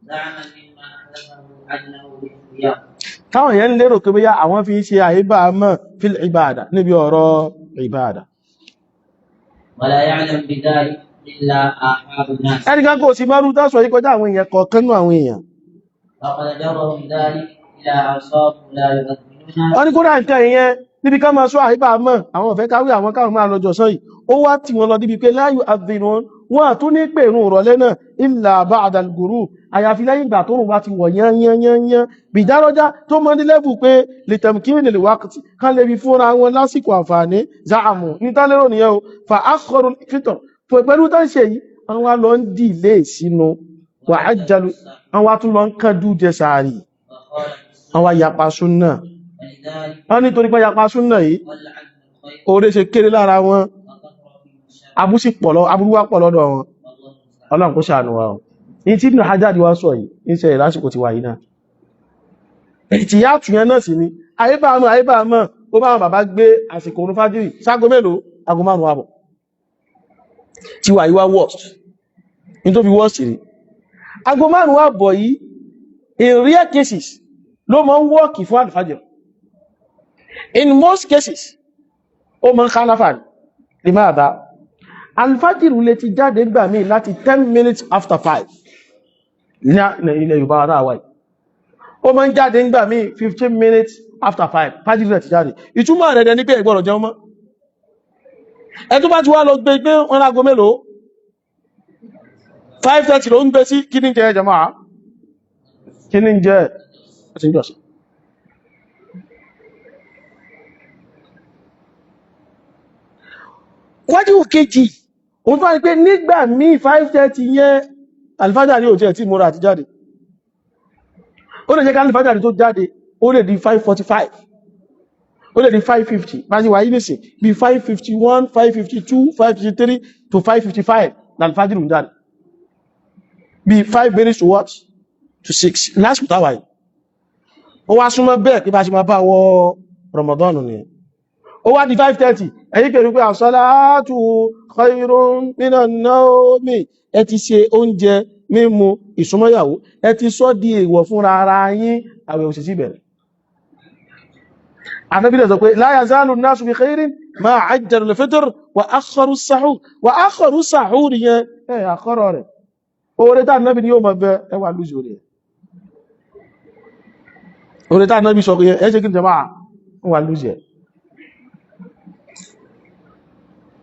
زعما مما أحدثه أنه باختيار. Táwọn yẹn ń lérò pé bóyá àwọn fi ń ṣe àyíbámọ̀ fil ìbáàdà níbi ọ̀rọ̀ ìbáàdà. ولا يعلم بذلك إلا آحاد الناس. Ẹnìkan kò sí márùn tásọ yìí kọjá àwọn èèyàn kọ̀ọ̀kan nú àwọn èèyàn. وقد جرهم ذلك إلى أن صاروا لا يؤذنون. Wọ́n ní kódà nǹkan ìyẹn níbi ká máa sọ àyíbámọ̀ àwọn ọ̀fẹ́ káwé àwọn káwọn máa lọ́jọ́ sọ yìí, ó wá tì wọ́n lọ débi pé la yu'adhdhinun, wọ́n àtún ní pè ìrun ìrọ̀lẹ́ náà illa ba'da al-ghurub, àyàfi lẹ́yìn ìgbà tó rùn bá ti wọ̀ yányányányán bìdárọ́já tó mọ́ ní lẹ́bù pé litamkini al-waqti, kán lè fi fúnra wọn lásìkò àǹfààní za'amu ní tálérò nìyẹn o. Fa akharu al-fitr, pẹ̀lú tó ń ṣe yìí wọ́n wá lọ ń dìlé sínú wà á jalu, wọ́n wá tún lọ ń kánjú jẹ sàárì, وخالفوا السنة. wọ́n wá yapa súnà. ولذلك Wọ́n nítorí pé yapa súnà yìí, قل عنهم الخير oore ṣe kéré lára wọn, وكثر فيهم الشر. abú sì pọ̀ lọ, aburú wá pọ̀ lọ́dọ̀ wọn. والله المستعان. Ọlọ́run kó ṣàánú wa o. Ní tí Ibn Hajar wá sọ yìí ń ṣẹlẹ̀ lásìkò tiwa yìí náà, ìtìyàtù yẹn náà sì ni àyíbámọ̀ àyíbámọ̀ ó bá wọn bàbá gbé àsìkò orun fájírì ságo mélòó, aago 5:30. Tiwa yìí wá worst, ní tó fi worst rí aago 5:30 yìí, in rare cases ló máa ń wọ́ọ̀kì fún àlùfájìrì. In most cases ó máa ń ká láfààní lè máa bá alfájìrì lè ti jáde gbà míì láti 5:10 ní ilẹ̀ Yorùbá wa táwa yìí. Ó máa ń jáde ńgbà míì 5:15, fájìrì rẹ̀ ti jáde. Ìtumọ̀ rẹ̀ dẹ̀ ní pé ẹ gbọ́dọ̀ jẹun mọ́. Ẹ tó bá ti wá lọ gbé pé wọn láago mélòó, 5:30 ló ń gbé sí, kí ní jẹ jàmáà, kí ní jẹ ó ti ń jọ̀sán. Wájú kejì òun tó wá ní pé nígbà míì 5:30 yẹn alifájàrí ò tiẹ̀ tí múra àti jáde. Ó lè jẹ́ ká alifájàrí tó jáde ó lè di 5:45, ó lè di 5:50, bá ṣe wà yí nìsín bí 5:51, 5:52, 5:53 to 5:55 l'alifájàrí ń jáde, bí 5 minutes to what, to 6 lásìkò táwà yìí. Ó wá súnmọ́ bẹ́ẹ̀ pé bá ṣe máa bá wọ Ramadan nìyẹn. Ó wá di 5:30, ẹ̀yìn pẹ̀lú pé as-salatu khairun minan nawmi, ẹ ti ṣe oúnjẹ mímu ìsúnmọ́yàwó, ẹ ti sọ di èèwọ̀ fúnra ara yín, àwẹ̀ òṣìṣì bẹ̀rẹ̀. Ànábì dẹ̀ sọ pé la yazalu an-nasu bi khairin ma ajjalu al-fitr wa akharu as-sahur, wa akharu as-sahur yẹn ẹ̀ àkọ́rọ̀ rẹ̀ oore tá Ànábì ni yóò mọ̀ bẹ ẹ wà lóṣù rẹ̀. Oore tá Ànábì sọ pé ẹ ṣe kí n jẹ máa wà lóṣù ẹ̀.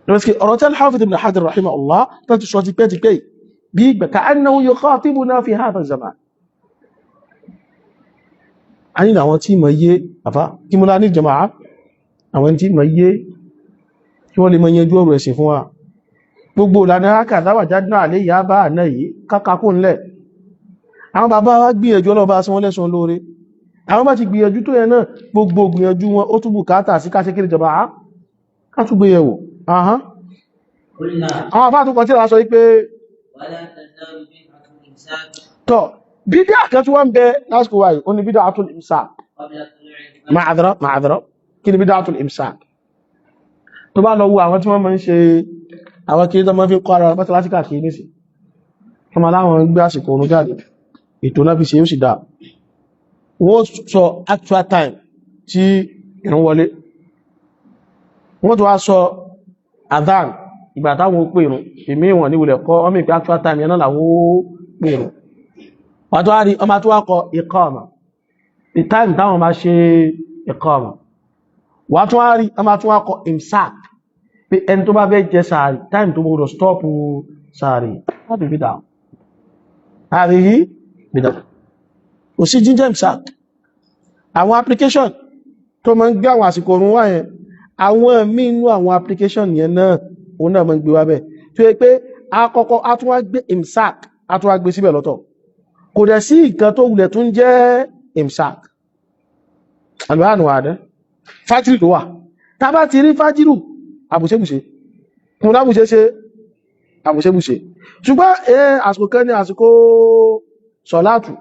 Lọ́sí ọ̀rọ̀ tí al-Hafiz Ibn Hajar rahimahullah tó ti sọ ti pẹ́ ti pẹ́ bí ìgbà ka'annahu yukhatibuna fi hadha zaman. A ní àwọn tí mọ̀ yé àfá kí mú lá ní jama'a, àwọn tí mọ̀ yé kí wọ́n lè mọ̀ yanjú ọ̀rọ̀ ẹ̀sìn fún wa. Gbogbo ìlànà hákàdáwà jádínà àlé ìyá bá àná yìí kákakó ńlẹ̀. Àwọn bàbá wa gbìyànjú, ọlọ́ba sí wọn lẹ́sùn lóore. Àwọn bá ti gbìyànjú tó yẹn náà, gbogbo gbìyànjú wọn ó tún bùkátà sí káṣe kiri jama'a ká tún gbéyẹ̀wò. Ahán. قلنا Àwọn àfáà tó kọ tí a sọ wípé ولا تزال بدعة الإمساك tọ́ bídá kan tí wọ́n ń bẹ lásìkò wáyé, ó ní bid'atul imsak. قبل طلوع الفجر. Ma'adhara ma'adhara, kí ni bid'atul imsak? Tó bá lọ wo àwọn tí wọ́n máa ń ṣe àwọn kiri tó máa fi ń kọ́ ara mọ́sálásí káàkiri nísìn, wọ́n máa láwọn ń gbé àsìkò oorun jáde, ètò náà fi ṣe yóò sì dáa. Wọ́n sọ actual time tí ìrun wọlé, wọ́n tún wá sọ adhan ìgbà táwọn ó pè ìrun, èmi ìwọ̀n ní wulẹ̀ kọ́ ọmọ ìpé actual time yẹn náà làwọn ó pè ìrun. Wọ́n tún wá rí ọmọ tó wá kọ iqama, the time táwọn máa ṣe iqama. Wọ́n tún wá rí ọmọ tó wá kọ imsak, pé ẹni tó bá fẹ́ jẹ sàárì time tó gbọdọ̀ stop sàárì. Láti fi dà àrí yìí bìdà kò sí jíjẹ́ imsak. Àwọn application tó máa ń gbé àwọn àsìkò orun wá yẹn, àwọn míì nínú àwọn application yẹn náà òun náà máa ń gbé wá bẹ́ẹ̀, tó yẹ pé àkọ́kọ́ a tún wá gbé imsak, a tún wá gbé síbẹ̀ lọ́tọ̀. Kò dẹ̀ sí nǹkan tó wulẹ̀ tó ń jẹ́ imsak. Àlùhànù àdẹ́ fájìrì ló wà. Tá bá ti rí fájìrù àbùṣebùṣe kún lábùṣe ṣe. Àbùṣebùṣe. Ṣùgbọ́n ẹ àsìkò kan ní àsìkò sọ̀látù,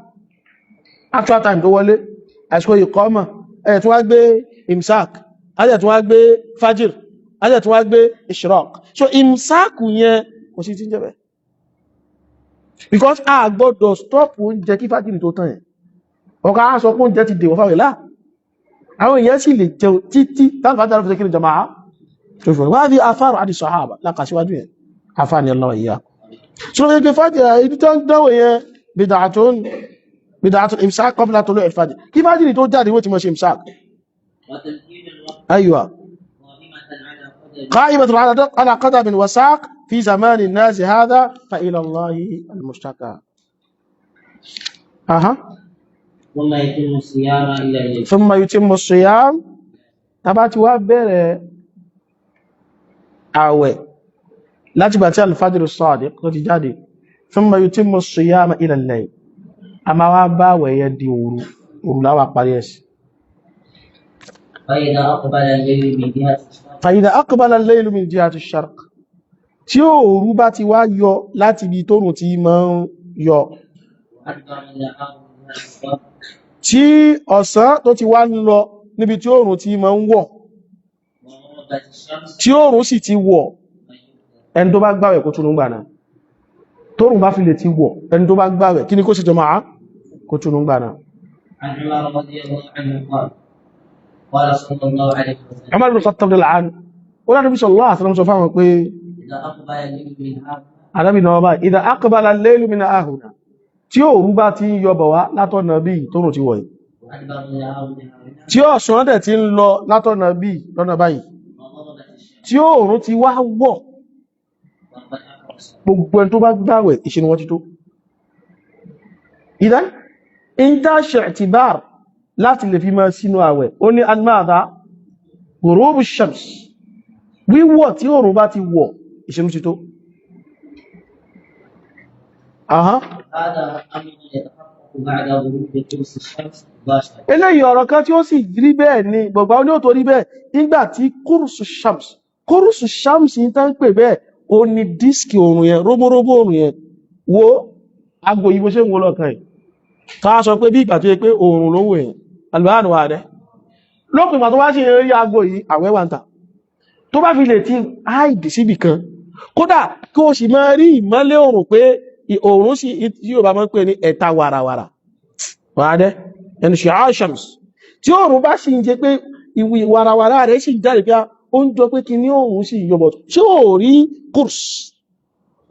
actual time tó wọlé, àsìkò ìkọ́mọ̀, ẹ̀ tún wá gbé imsak, ajẹ́ tún wá gbé fajir, ajẹ́ tún wá gbé ishraq. So imsak yẹn kò sí tí ń jẹ́ bẹ́ẹ̀, because a gbọ́dọ̀ stop oúnjẹ kí fajir tó tán yẹn. Ọ̀ká á sọ pé oúnjẹ ti dèwọ̀ fáwọn ìlà, àwọn èèyàn sì lè jẹun títí táwọn fajir fi ṣe kí ni jama'a tó fi wá di afárò àti sahaba lákàsíwájú yẹn afáàní ọlọ́wọ̀ ìyá. So ló fi fajir ibi tó ń dánwò yẹn, bid'atun bid'atun imsak qabla tulu' al-fajr, kí fajir tó jáde wọ́n ti mọ̀ ṣe imsak. وتمكين الوقت Aywa. قائمة على قدم قائمة على قدم وساق في زمان الناس هذا، فإلى الله المشتكى. أها. ثم يتم الصيام إلى الليل. ثم يتم الصيام. Tá bá ti wá bẹ̀rẹ̀ àwẹ̀ láti gbà tí al-fajr as-sadiq tó ti jáde, ثم يتم الصيام إلى الليل, a máa wá bá àwẹ̀ yẹn di òru, òru láwà parí ẹ̀sì. فإذا أقبل الليل من جهة الشرق فإذا أقبل الليل من جهة الشرق, tí òru bá ti wá yọ láti ibi tóòrùn ti máa ń yọ, وأدبر النهار من جهة الغرب tí ọ̀sán tó ti wá ń lọ níbi tí òòrùn ti máa ń wọ̀, وغربت الشمس tí òòrùn sì ti wọ̀, فليفطر. Ẹni tó bá gbàwẹ̀ kó túnú gbà náà. Tóòrùn bá fi lè ti wọ̀, ẹni tó bá gbàwẹ̀, kí ni kó sì jọ máa kó túnú gbà náà. عن عمر رضي الله عنه قال قال صلى الله عليه وسلم Umar ibn Khattab radiyallahu anhu ó lánàá bí sallallahu alaihi wasallam sọ fáwọn pé إذا أقبل الليل من هاهنا Ànábì náà báyìí, إذا أقبل الليل من هاهنا, tí òru bá ti ń yọ bọ̀ wá látọ̀nà bí tóòrùn ti wọ̀ yìí, وأدبر النهار من هاهنا tí ọ̀sán dẹ̀ ti ń lọ látọ̀nà bí lọ́nà báyìí, وغربت الشمس tí òòrùn ti wá wọ̀, فقد أفطر الصائم. Gbogbo ẹni tó bá gbàwẹ̀, ìṣinú wọn ti tó. Ìdán ìdáṣẹ̀ i'tibar láti lè fi máa sínú àwẹ̀, ó ní almáàdá غروب الشمس, wíwọ̀ tí òòrùn bá ti wọ̀, ìṣinú ti tó. Aha. هذا أمر يتحقق بعد غروب قرص الشمس مباشرة. Eléyìí ọ̀rọ̀ kan tí ó sì rí bẹ́ẹ̀ ni gbọ̀gbà ó ní ó tó rí bẹ́ẹ̀ nígbà tí قرص الشمس, قرص الشمس yìí tán ń pè bẹ́ẹ̀, ó ní disc òòrùn yẹn, róbóróbó òòrùn yẹn. Wo aago yìí, bó ṣe ń wo lọ́kàn yìí, ká sọ pé bí ìgbà tó yẹ pé òòrùn ló ń wò yẹn alùbáàánù wà rẹ lópin ìgbà tó wá sí rí aago yìí, àwẹ̀ wà ń tà. Tó bá fi lè ti áìdì síbì kan, kódà kí o sì máa rí ìmọ́lẹ̀ òòrùn pé òòrùn sì tí yóò bá máa ń pè ní ẹ̀ta wàràwàrà wà dẹ́ ẹnu شعاع الشمس, tí òòrùn bá sì ń jẹ pé ìwì wàràwàrà rẹ̀ sì ń jáde pé ó ń jọ pé kí ní òòrùn sì yọbọ̀, ṣé ò rí قرص,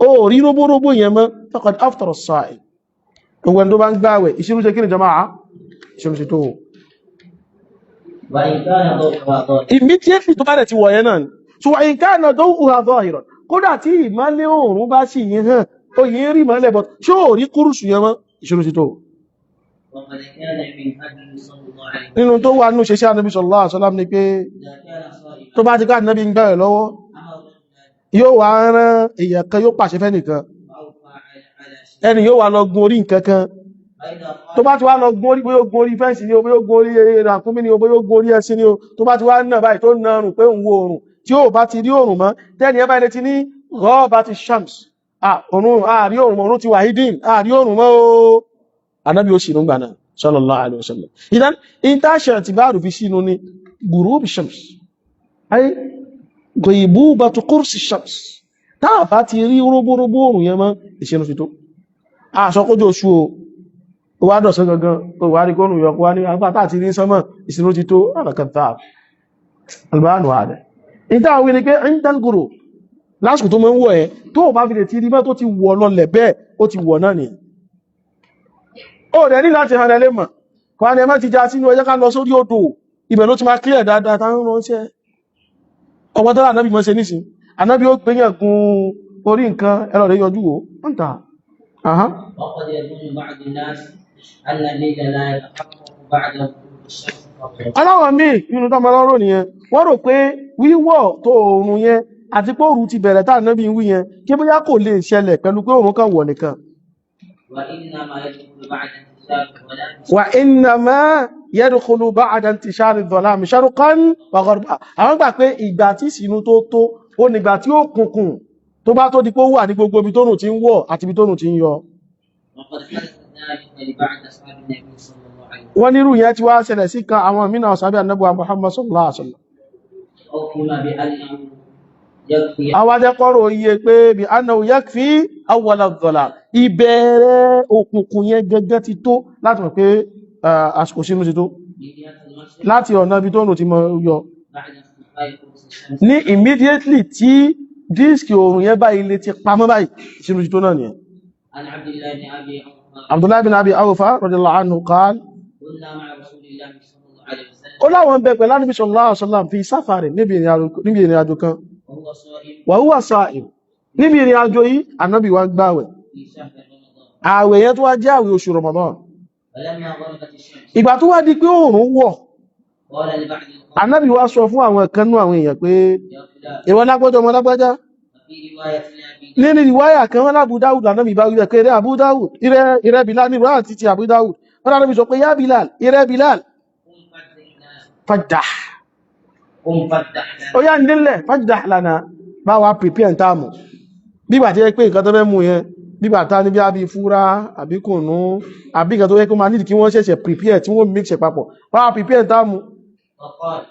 ó rí róbóróbó yẹn mọ́, فقد أفطر الصائم. Gbogbo ẹni tó bá ń gbààwẹ̀, ìṣirú ṣe kí ni jama'a? Ìṣirú ṣe tó. وإن كان ضوءها ظاهرا Immediately tó bá dẹ̀ ti wọ̀ yẹn náà ni. So وإن كان ضوءها ظاهرا, kódà tí ìmọ́lẹ̀ òòrùn bá sì yín hàn, ó yìí rí ìmọ́lẹ̀ bọ̀, ṣé ò rí قرص yẹn mọ́, ìṣirú ṣe tó. وقد كان من هديه صلى الله عليه Nínú tó wà nínú ṣe sí Ànábì صلى الله عليه وسلم ni pé إذا كان صائما tó bá ti ká Ànábì ń gbààwẹ̀ lọ́wọ́, أمر رجلا yóò wá rán èèyàn kan, yóò pàṣẹ fẹ́nìkan, فأوفى على شيء ẹni yóò wá lọ gun orí nǹkan kan. فإذا Tó قال bá ti wá lọ gun orí, bóyá ó gun orí fence ni o, bóyá ó gun orí ràkúnmí ni o, bóyá ó gun orí ẹṣin ni o, tó bá ti wá nà báyìí, tó na ọrùn pé òun wo òrùn, tí ó bá ti rí òrùn mọ́, tẹ́ni ẹ báyìí lè ti ní غابت الشمس, òrùn àrí òrùn mọ́, òrùn ti wà hidden, àrí òrùn mọ́ o, Ànábì ó sì nù gbà náà صلى الله عليه وسلم. Ìdán ìtàṣẹ àti báàrù fi sínú ní غروب الشمس ay غيبوبة قرص الشمس. Táà bá ti rí róbóróbó òrùn yẹn mọ́, ìṣẹ́nu ti tó. Àṣọkójú oṣù o, ó wá dọ̀sán gangan, ó wá rí kóòrùn yọkó wá ní agbá táà ti ní sánmọ̀, ìṣẹ́nu ti tó àràkàtà albánu ààrẹ. Ìta wí ni pé عند الغروب, lásìkò tó mọ́ ń wọ̀ ẹ́, tó bá fi lè ti rí bá tó ti wọ̀ lọlẹ̀ bẹ́ẹ̀, ó ti wọ̀ náà nìyẹn. Ó rẹ̀ ní láti hàn ẹlẹ́ mọ̀ kọ́ ní ẹmọ́ ti já sínú ẹjẹ́, ká lọ sórí odò, ibẹ̀ ló ti máa clear dáadáa. Táwọn ránṣẹ́ ọmọ tó ànábì mọ́ ṣe nísìn, ànábì ó gbéyàn gun orí nǹkan ẹlọ rẹ̀ yọjú wò ń ta. Aha. وقد يظن بعض الناس أن الليل لا يتحقق بعد غروب الشمس فورا. Aláwọ̀ míì nínú tó máa lọ́rọ̀ nìyẹn, wọ́n rò pé wíwọ̀ tó oòrùn yẹn àti pé òòrùn ti bẹ̀rẹ̀ tá ànábì ń wí yẹn, kí bóyá kò lè ṣẹlẹ̀ pẹ̀lú pé òòrùn kan wọ̀ nìkan. وإنما يدخل بعد انتشار الظلام وإنما يدخل بعد انتشار الظلام شرقا وغربا. Àwọn gbà pé ìgbà tí ìsìnú tó tó ó nígbà tí ó kùnkùn. Tó bá tó di pé ó wà ní gbogbo ibi tóòrùn ti ń wọ̀ àti ibi tóòrùn ti ń yọ. وقد حدث ذلك لبعض أصحاب النبي صلى الله عليه وسلم. Wọ́n nírú yẹn ti wá ṣẹlẹ̀ sí kan àwọn mìíràn sàbí ànábì Muhammad sallallahu alaihi wasallam. أوهم بأنه يكفي Àwọn ajẹ́kọ́rọ̀ iye pé bí annahu yakfi awwal adh-dhalam, ìbẹ̀rẹ̀ òkùnkùn yẹn gẹ́gẹ́ ti tó láti mọ̀ pé àsìkò sínú ti tó من جهة المشرق láti ọ̀nà ibi tóòrùn ti mọ yọ. بعد اختفاء قرص الشمس. Ní immediately tí díìskì oòrùn yẹn báyìí lè ti pamọ́ báyìí, sínú ti tó náà nìyẹn. عن عبد الله بن أبي أوفى Abdullahi bin Abi Awfa radiyallahu anhu qala, كنا مع رسول الله صلى الله عليه ó وسلم láwọn bẹ pẹ̀lú Ànábì sallallahu alaihi wasallam fi sáfàrì níbi ìrìn àjò kan. وهو صائم Wa huwa sa'im, níbi ìrìn àjò yìí Ànábì wa gbààwẹ̀. في شهر رمضان. Ààwẹ̀ yẹn tó wá jẹ́ ààwẹ̀ oṣù Ramadan. فلما غربت الشمس Ìgbà tó wá di pé oòrùn wọ̀, قال لبعض القوم Ànábì wa sọ fún àwọn kan nú àwọn èèyàn pé يا فلان. ìwọ lágbájá ọmọ lágbájá. وفي رواية لأبي داود Nínú ìwáyà kan wọn lábú Dáwùd Ànábì bá wípé eré Abu Dáwùd, ìrẹ́ Bilal ní ìwáyà títí Abu Dáwùd wọn Ànábì sọ pé yá Bilal, ìrẹ́ Bilal, قم فافتح لنا fajdah, قم فافتح ó لنا. yá nílẹ̀ fajdah lana, bá wa prepare táàmù bígbà tí ẹ pé nǹkan tó fẹ́ mú yẹn, bígbà tá ní bí àbí fúra àbí kùnú àbí nǹkan tó yẹ kó máa nídìí kí wọ́n ṣẹ̀ṣẹ̀ prepare tí wọ́n mix ẹ̀ papọ̀, bá wa prepare táàmù. فقال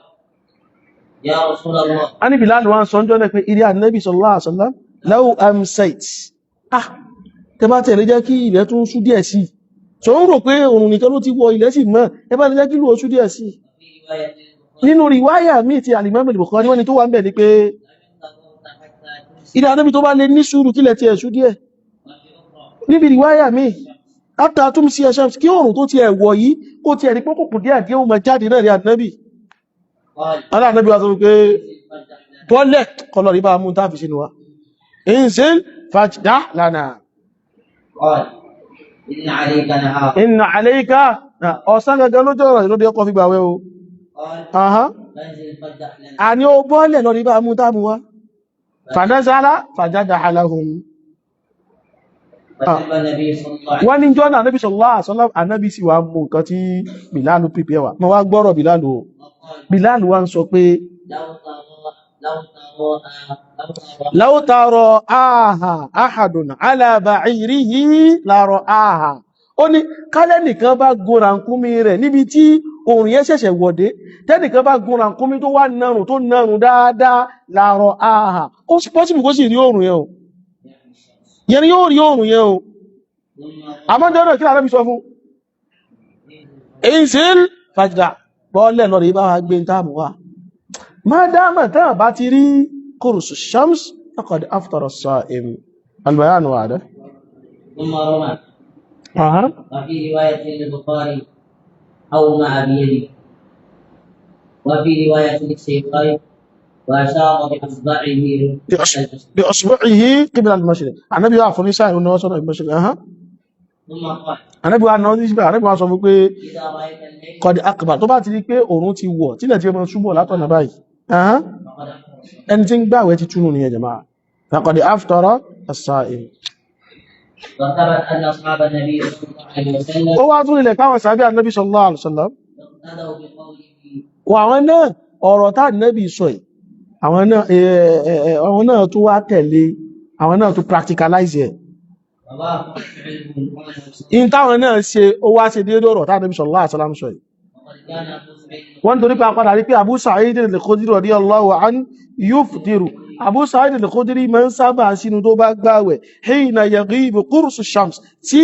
يا رسول الله A ní Bilal wa ń sọ ọjọ́ náà pé ilé Ànábì sallallahu alaihi wasallam law amsayt, ah tẹ bá tẹ̀lé jẹ́ kí ilẹ̀ tún ṣú díẹ̀ sí i. So ń rò pé òrùn nìkan ló ti wọ ilẹ̀ sì mọ́, ẹ bá lè jẹ́ kí ìlú oṣù díẹ̀ sí i. وفي رواية للبخاري Nínú rìwáyà míì ti Al-Imam Al-Bukhari wọ́n ní tó wà ń bẹ̀ ni pé لو انتظرت حتى تمسي. ilé Ànábì tó bá lè ní sùúrù kílẹ̀ tiẹ̀ ṣú díẹ̀. وفي أخرى Níbi rìwáyà míì الشمس hatta tumsi ash-shams, kí òrùn tó tiẹ̀ wọ̀ yìí kó tiẹ̀ rí pókùnkùn díẹ̀ díẹ̀ ó máa jáde náà rí Ànábì. قال Alá Ànábì wa sọ pé انزل فافتح لنا. bọ́lẹ̀ kọlọ̀ rí bá mú tá fi sínú wa, inzil fajdah lana. قال إن عليك نهار. Inna alayka, ọ̀sán gangan lójú ọ̀rọ̀ lóde ọkọ̀ fi gbàwẹ̀ o. قال Aha. فانزل فافتح لنا. Àní ó bọ́lẹ̀ lọ rí bá mú tá mú wa. Fanazala fajadaha lahum. فشرب النبي صلى الله عليه Wọ́n ní jọ́nà Ànábì sallallahu alaihi wasallam, Ànábì sì wá mú nǹkan tí Bìlálù pípẹ́ wà. Mo wá gbọ́rọ̀ Bìlálù o. وسلم وقال Bìlálù wá ń sọ pé لو ترى لو ترى لو ترى law tara aha ahadun ala ba'irihi la ra'aha. Ó ní kálẹ̀ nìkan bá gun rànkúnmí rẹ̀ níbi tí oòrùn yẹn ṣẹ̀ṣẹ̀ wọ̀dé, tẹ́nìkan bá gun rànkúnmí tó wá narùn tó narùn dáadáa, la ra'aha. Ó sì possible kó sì rí oòrùn yẹn o. يعني الشمس. Yẹn ni yóò rí oòrùn yẹn o. ثم Àmọ́ jọ́nà kí l'Ànábì sọ fún? انزل Inzil fajda, bọ́ọ̀lẹ̀ lọ rí bá wa gbé táàmù wa. Má dáàmà táà bá ti rí kùrùsù shams faqad aftara as-sa'im. Al-bayan wadih. ثم رمى. Aha. وفي رواية للبخاري أومأ بيده. وفي رواية للشيخين وأشار بإصبعه المشرق. بأصبعه قبل المشرق. Ànábì wá fún ní sáà ìrúnà sọ́nà المشرق. Aha. ثم قال Ànábì wá náà nígbà Ànábì wá sọ fún pé إذا رأيت الليل qad aqbal, tó bá ti rí pé òòrùn ti wọ̀ tílẹ̀ tí ó máa ṣúbọ̀ látọ̀nà báyìí. Aha. فقد أفطر الصائم. Ẹni tí ń gbààwẹ̀ ti túnú nìyẹn jàmáà. Faqad aftara as-sa'im. وثبت أن أصحاب النبي صلى الله عليه وسلم Ó wá tún ilẹ̀ káwọn sàbí Ànábì sallallahu alaihi wasallam اقتدوا بقوله wọ àwọn náà ọ̀rọ̀ tá Ànábì sọ yìí, àwọn náà àwọn náà tún wá tẹ̀lé, àwọn náà tún practicalize ẹ̀. ووافق فعلهم قوله صلى In táwọn náà ṣe ó wá ṣe déédéé ọ̀rọ̀ tá Ànábì sallallahu alaihi wasallam sọ yìí. وقد كان أبو سعيد Wọ́n torí pé àpadà rí pé Abu Sa'id al-Khudri radiyallahu anhu yuftiru, Abu Sa'id al-Khudri máa ń sábà sínú tó bá gbààwẹ̀ hina yaghibu qursu shams, tí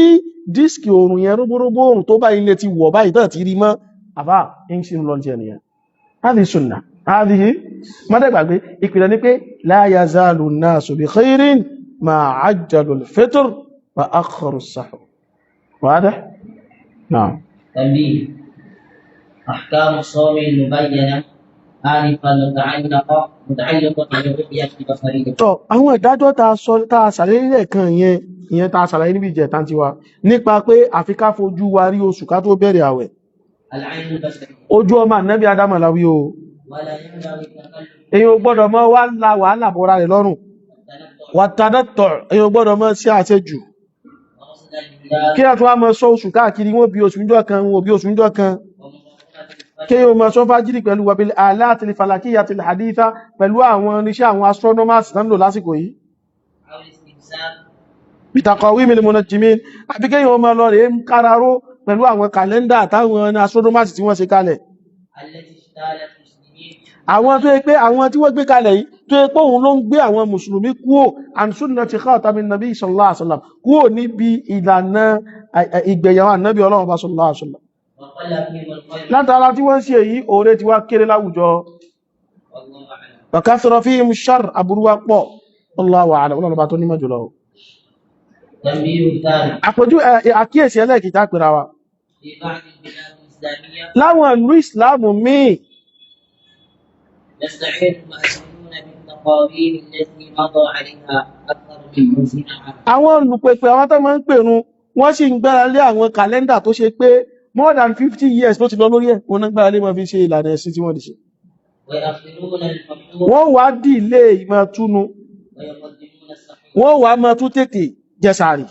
dísìkì oòrùn yẹn rógbórógbó oòrùn tó bá ilé ti wọ̀ báyìí tán ti rí mọ́ àbá ń sínú lọ́n ti ẹnìyàn. Hadhihi sunnah, hadhihi mọ́dẹ̀gbàgbé ìpìlẹ̀ ní pé la yazalu an-nasu bi khairin ma ajjalu al-fitr wa akharu as-sahur. Wadih? Na'am. تنبيه أحكام الصوم المبينة آنفا متعلقة بالرؤية البصرية. Tọ́ àwọn ìdájọ́ tá a sọ tá a ṣàlàyé lẹ́ẹ̀kan yẹn, ìyẹn tá a ṣàlàyé níbi ìjẹta tiwa nípa pé àfi ká fojú wa rí oṣù ká tó bẹ̀rẹ̀ àwẹ̀. العين البشرية. Ojú ọmọ ànábì Ádámù láwí o. ولا ينبغي التكلف Èyàn ò gbọ́dọ̀ mọ́ wá la wàhálà bọ́ra rẹ̀ lọ́rùn. والتنطع Wàtánátọ̀, èyàn ò gbọ́dọ̀ mọ́ sí àṣejù. ورصد الهلال Kí a tún wá mọ́ sọ oṣù káàkiri, wọ́n bí oṣù níjọ́ kan, wọ́n bí oṣù níjọ́ kan. ومراقبة Kí الفجر o mọ́ sọ fájírì pẹ̀lú wabil aláàtìlì falakiyya til haditha pẹ̀lú àwọn irinṣẹ́ àwọn astronomers tán lò lásìkò yìí. Bitaqawimil munajjimin, àbí kéèyàn ó máa lọ rèé ń káraró pẹ̀lú àwọn kàlẹ́ndà àtàwọn astronomers tí wọ́n ṣe kalẹ̀. التي اجتالت المسلمين Àwọn tó yẹ pé àwọn tí wọ́n gbé kalẹ̀ yìí, tó yẹ pé òun ló ń gbé àwọn mùsùlùmí kúò an sunnati khatamin nabi sallallahu alaihi wasallam, kúò níbi ìlànà ìgbẹ̀yàwó ànábì Ọlọ́run bá sallallahu alaihi wasallam. وقل فيهم الخير. Látara tí wọ́n ń ṣe yìí, oore ti wá kéré láwùjọ. والله أعلم. Wa kathura fihim sharr, aburú wá pọ̀. Allahu a'lam, Ọlọ́run bá tó nímọ̀ jùlọ. تنبيه ثاني. Àpèjú àkíyèsí ẹlẹ́ẹ̀kìtà pèrà wa. في بعض البلاد الإسلامية Láwọn ìlú ìsìláàmù míì, يستعين المؤذنون بالتقاويم التي مضى عليها أكثر من 50 عاما. Àwọn olùpèpè, àwọn tó máa ń pèrun, wọ́n sì ń gbára lé àwọn kàlẹ́ndà tó ṣe pé more than 50 years ló ti lọ lórí ẹ̀, wọn náà gbára lé máa fi ṣe ìlànà ẹ̀sìn tí wọ́n ti ṣe. ويؤخرون الفطور Wọ́n wá dìlé ìmọ̀ túnu, ويقدمون السحور wọ́n wá máa tún tètè jẹ sààrì,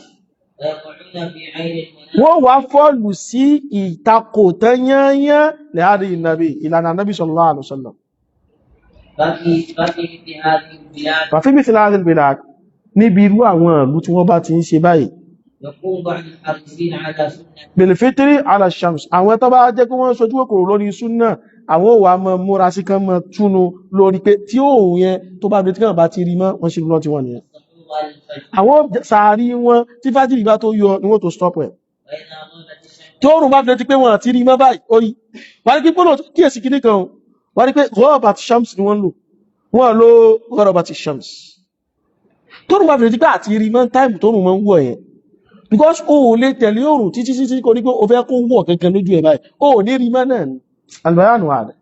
ويقعون في عين المنافق. Wọ́n wá fọ́ọ̀lù sí ìtakò tán yányán lẹ́hàrí ìnàbí, ìlànà ànábì sallallahu alaihi wasallam. ففي مثل هذه البلاد ففي مثل هذه البلاد, níbi irú àwọn ìlú tí wọ́n bá ti ń ṣe báyìí, يقوم بعض الحريصين على سنة بالفطر على الشمس, àwọn tó bá jẹ́ pé wọ́n sojú kòkòrò lórí súnà, àwọn ò wá mọ múra sí kán mọ túnu lórí pé tí òun yẹn tó bá tí kàn bá ti rí mọ́, wọ́n ṣe lọ tí wọ́n nìyẹn. السحور على الفجر. Àwọn sàárì wọn, tí fájìrì bá tó yọ ni wọ́n tó stop ẹ̀. وإذا غابت الشمس Tí òòrùn bá fi lè ti pé wọn àti rí mọ́ báyìí, orí wọ́n rí pé gbọ́dọ̀ kíyèsí kíní kan o, wọ́n rí pé gharabat shams ni wọ́n lò, wọ́n lo gharabat shams. Tóòrùn bá fi lè ti pé àti rí mọ́, táìmù tóòrùn mọ́ ń wọ̀ yẹn, because o ò lè tẹ̀lé òòrùn títí títí kò ní pé o fẹ́ kó wọ̀ kankan lójú ẹ̀ báyìí, o ò ní rí mọ́ náà ni. Albayanu hada,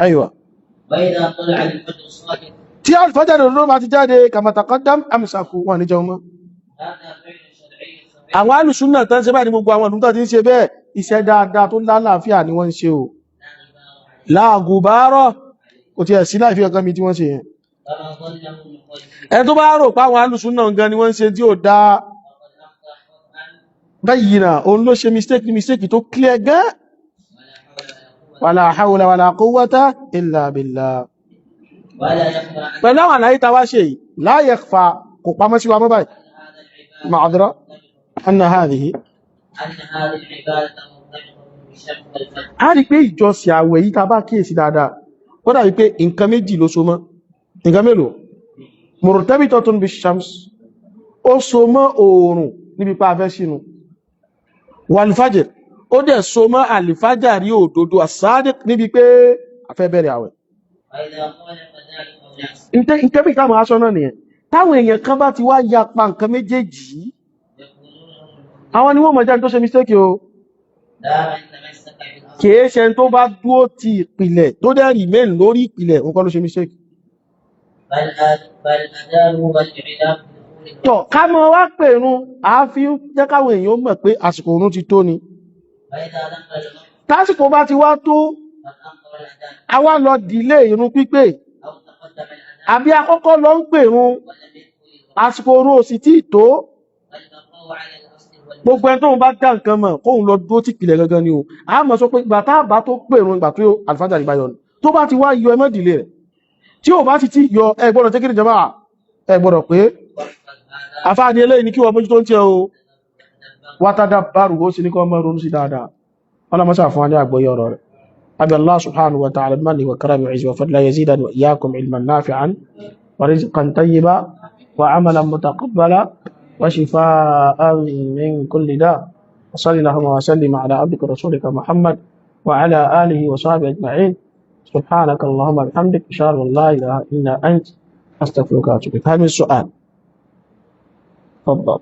aywa. وإذا طلع الفجر الصادق Tí alfajr ló bá ti jáde, kama taqaddam, amsaku, wọn ní jẹun mọ́. هذا فعل شرعي صحيح. Àwọn alùsùnà tán ṣe báyìí ní gbogbo àwọn ìlú tó ti ń ṣe bẹ́ẹ̀, iṣẹ́ dáadáa tó lálàáfíà ni wọ́n ń ṣe o. لا غبار عليه. La gubara, kò tiẹ̀ sí láìfi ọkàn mi tí wọ́n ṣe yẹn. كما ظنه المخالفون. Ẹni tó bá rò pé àwọn alùsùnà gan ni wọ́n ń ṣe tí ò dáa, فقد أخطأ خطأ báyìí náà òun ló ṣe mistake ní mistake tó clear gan. ولا حول ولا قوة Wala hawla wala quwwata illa billah. ولا يخفى أن Pẹ̀lú àwọn àlàyé tá a wá ṣe yìí, la yakhfa, kò pamọ́ sí wa mọ́ báyìí. هذا العبادة Ma'adra مرتبطة anna hadhihi أن هذه العبادة مرتبطة بالشمس والفجر. A rí pé ìjọsìn àwẹ̀ yìí, tá a bá kíyèsí dáadáa, ó dàbí pé nǹkan méjì ló so mọ́. Nǹkan mélòó? Murtabitatun bish-shams, ó so mọ́ oòrùn níbi pa afẹ́ sínú, wal-fajr, ó dẹ̀ so mọ́ àlìfájàrí òdodo as-sadiq níbi pé a fẹ́ bẹ̀rẹ̀ àwẹ̀. وإذا خالف ذلك أناس Nǹkan bí káwọn aṣọ náà nìyẹn, táwọn èèyàn kan bá ti wá yapa nǹkan méjèèjì yìí, يكونون هم àwọn ni wọ́n mọ̀ jáde tó ṣe mistake o. لا من تمسك بالأصل. Kìí ṣe ẹni tó bá dúó ti ìpìlẹ̀, tó dẹ̀ remain lórí ìpìlẹ̀, òun kọ́ ló ṣe mistake. بل الأذان والإعلام بدخول الوقت. Tọ̀ ká mọ wá pèrun, àáfi ń jẹ́ káwọn èèyàn mọ̀ pé àsìkò òun ti tó ni. فإذا دخل الوقت Tásìkò bá ti wá tó, فتأخر الأذان a wá lọ dìlé ìrun pípé, أو تقدم الأذان àbí akọ́kọ́ lọ ń pèrun, ولم يدخل الوقت، àsìkò òun ò sì tí ì tó. فالبقاء على الأصل Gbogbo والمذهب. ẹni tóun bá dá nǹkan mọ̀, kóun lọ dúró tí ìpìlẹ̀ gangan ni o. A mọ̀ sọ pé ìgbà tá a bá tó pèrun, ìgbà tó àlùfáàjà ìgbà yọ ni. Tó bá ti wá yọ, ẹ má dìlé rẹ̀. Tí ò bá ti tí yọ, ẹ gbọ́dọ̀ tẹ́kìrì jọba, ẹ gbọ́dọ̀ pé واحفظ هذا àfáàní eléyìí ni kí wọ́n mójútó ń tiẹ̀ o. وتدبر. Wátádà bárù, ó sì ní kọ́ mọ́ ronú sí dáadáa. Ọlọ́mọsá fún wa ní àgbọ́yé ọ̀rọ̀ rẹ̀. Abi Allah subhanahu wa ta'ala bimanihi wa karamihi wa izzihi wa fadlihi yazidani wa iyyakum ilman nafi'an wa rizqan tayyiba wa amalan mutaqabbala wa shifaa'an min kulli da. Wa salli allahumma wa sallim ala abdika rasulika Muhammad wa ala alihi wa sahbihi ajma'in. Subhanaka allahumma bihamdik, ashhadu an la ilaha illa ant, astaghfiruka wa atubu ilaik. Hal min su'al? تفضل.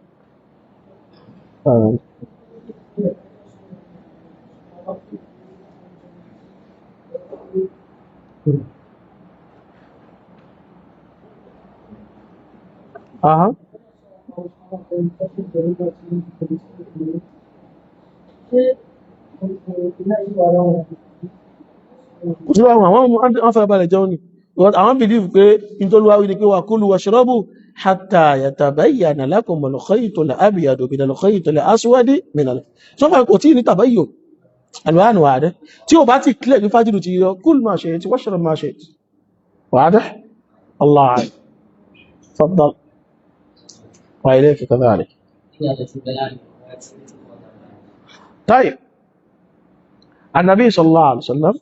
أها، kò sí báwọn àwọn wọn fẹ́ balẹ̀ jẹun ni. Because àwọn believe pé ìtọ́lúwáwí ni pé wa kulu washrabu hatta yatabayyana lakumul khaytul abyadu minal khaytil aswadi minal sọ́fà. Kò tí ní tabayyun alwanu wàdẹ́ tí ó bá ti clear ní fájìlù ti yọ, kul ma shi'ta washrab ma shi'ta. واضح؟ الله أعلم. تفضل، وإليك كذلك. Ìyàtọ̀ ti bẹ láàrin ọ̀rọ̀ àti ìtumọ̀ ọ̀dà. Tayyib, Annabi sallallahu alaihi wasallam,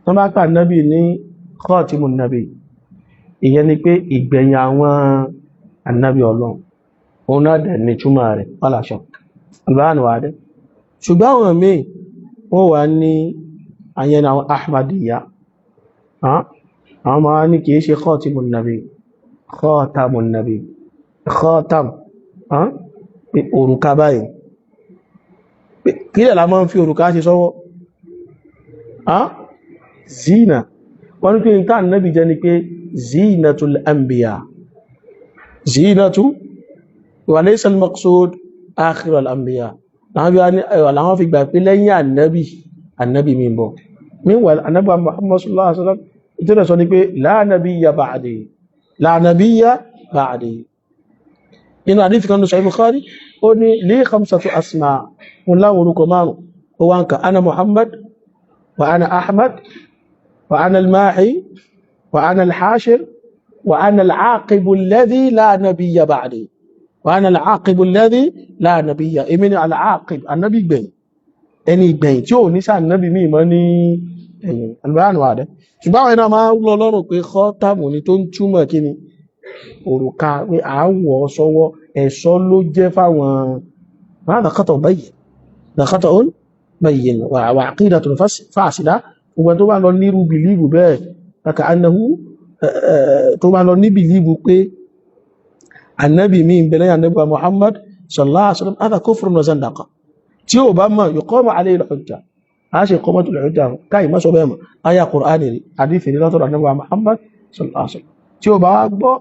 tó bá pa Annabi ní khatimun nabi, ìyẹn ni pé ìgbẹ̀yìn àwọn Annabi Ọlọ́run, òun náà dẹ̀ ní túmọ̀ rẹ̀, wala shak. Albánu wà dẹ́. Ṣùgbọ́n àwọn míì, wọ́n wà ní àyẹn àwọn Ahmadiyya. Àwọn máa ní kìí ṣe khatimun nabi, khatamun nabi, khatam, pé òrùka báyìí. Kí lẹ̀ la máa ń fi òrùka ṣe sọ́wọ́? Zina. Wọ́n ní pé ní tá Ànábì jẹ́ ni pé zinatul anbiya, zinatu wa laysa al-maqsud akhir al-anbiya. Làwọn fi gbà pé lẹ́yìn Ànábì, Ànábì mi ń bọ̀. Meanwhile, Ànábì Muhammad sallallahu alaihi wasallam ìtọ́nà sọ ni pé la nabiyya ba'di, la nabiyya ba'di. Inú àdífi kan ní Sahih Bukhari, ó ní li khamsatu asma, mo láwọn orúkọ márùn, ó wá ń kà ana Muhammad wa ana Ahmad wa ana al-Mahi wa ana al-Hashir wa ana al-Aqibu alladhi la nabiyya ba'di wa ana al-Aqibu alladhi la nabiyya. Èmi ni al-Aqib, annabi gbẹ̀yìn, ẹni ìgbẹ̀yìn tí ò ní sáà nábì míì mọ́ ní ẹ̀yìn. Albánu àdẹ́. Ṣùgbọ́n àwọn iná máa ń lọ lọ́rùn pé khatamu ni tó ń túmọ̀ kí ni òrùka, pé à ń wọ̀ ọ́ sọ́wọ́, ẹ̀ṣọ́ ló jẹ́ fáwọn. هذا خطأ بين، هذا خطأ بين وعقيدة فاسدة. Gbogbo tó bá lọ nírú bìlíìfù bẹ́ẹ̀, kàkà annahu tó bá lọ ní bìlíìfù pé annabi mi ń bẹ lẹ́yìn annabi wa Muhammad sallallahu alaihi wasallam, هذا كفر وزندقة. Tí ó bá mọ̀, yuqamu alayhi al-hujja, a ṣe iqamatu al-hujja káì má sọ bẹ́ẹ̀ mọ̀, aya Qur'ani rí, hadith rí látọ̀dọ̀ annabi wa Muhammad sallallahu alaihi wasallam. Tí ó bá wá gbọ́,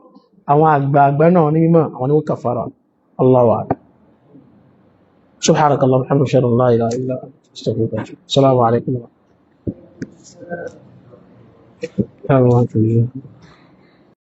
àwọn àgbààgbà náà ní mímọ̀, àwọn ni wọ́n kàfàrà. Allahu a'lam. سبحانك اللهم وبحمدك، اشهد ان لا اله الا انت، استغفرك واتوب اليك. السلام عليكم ورحمه الله.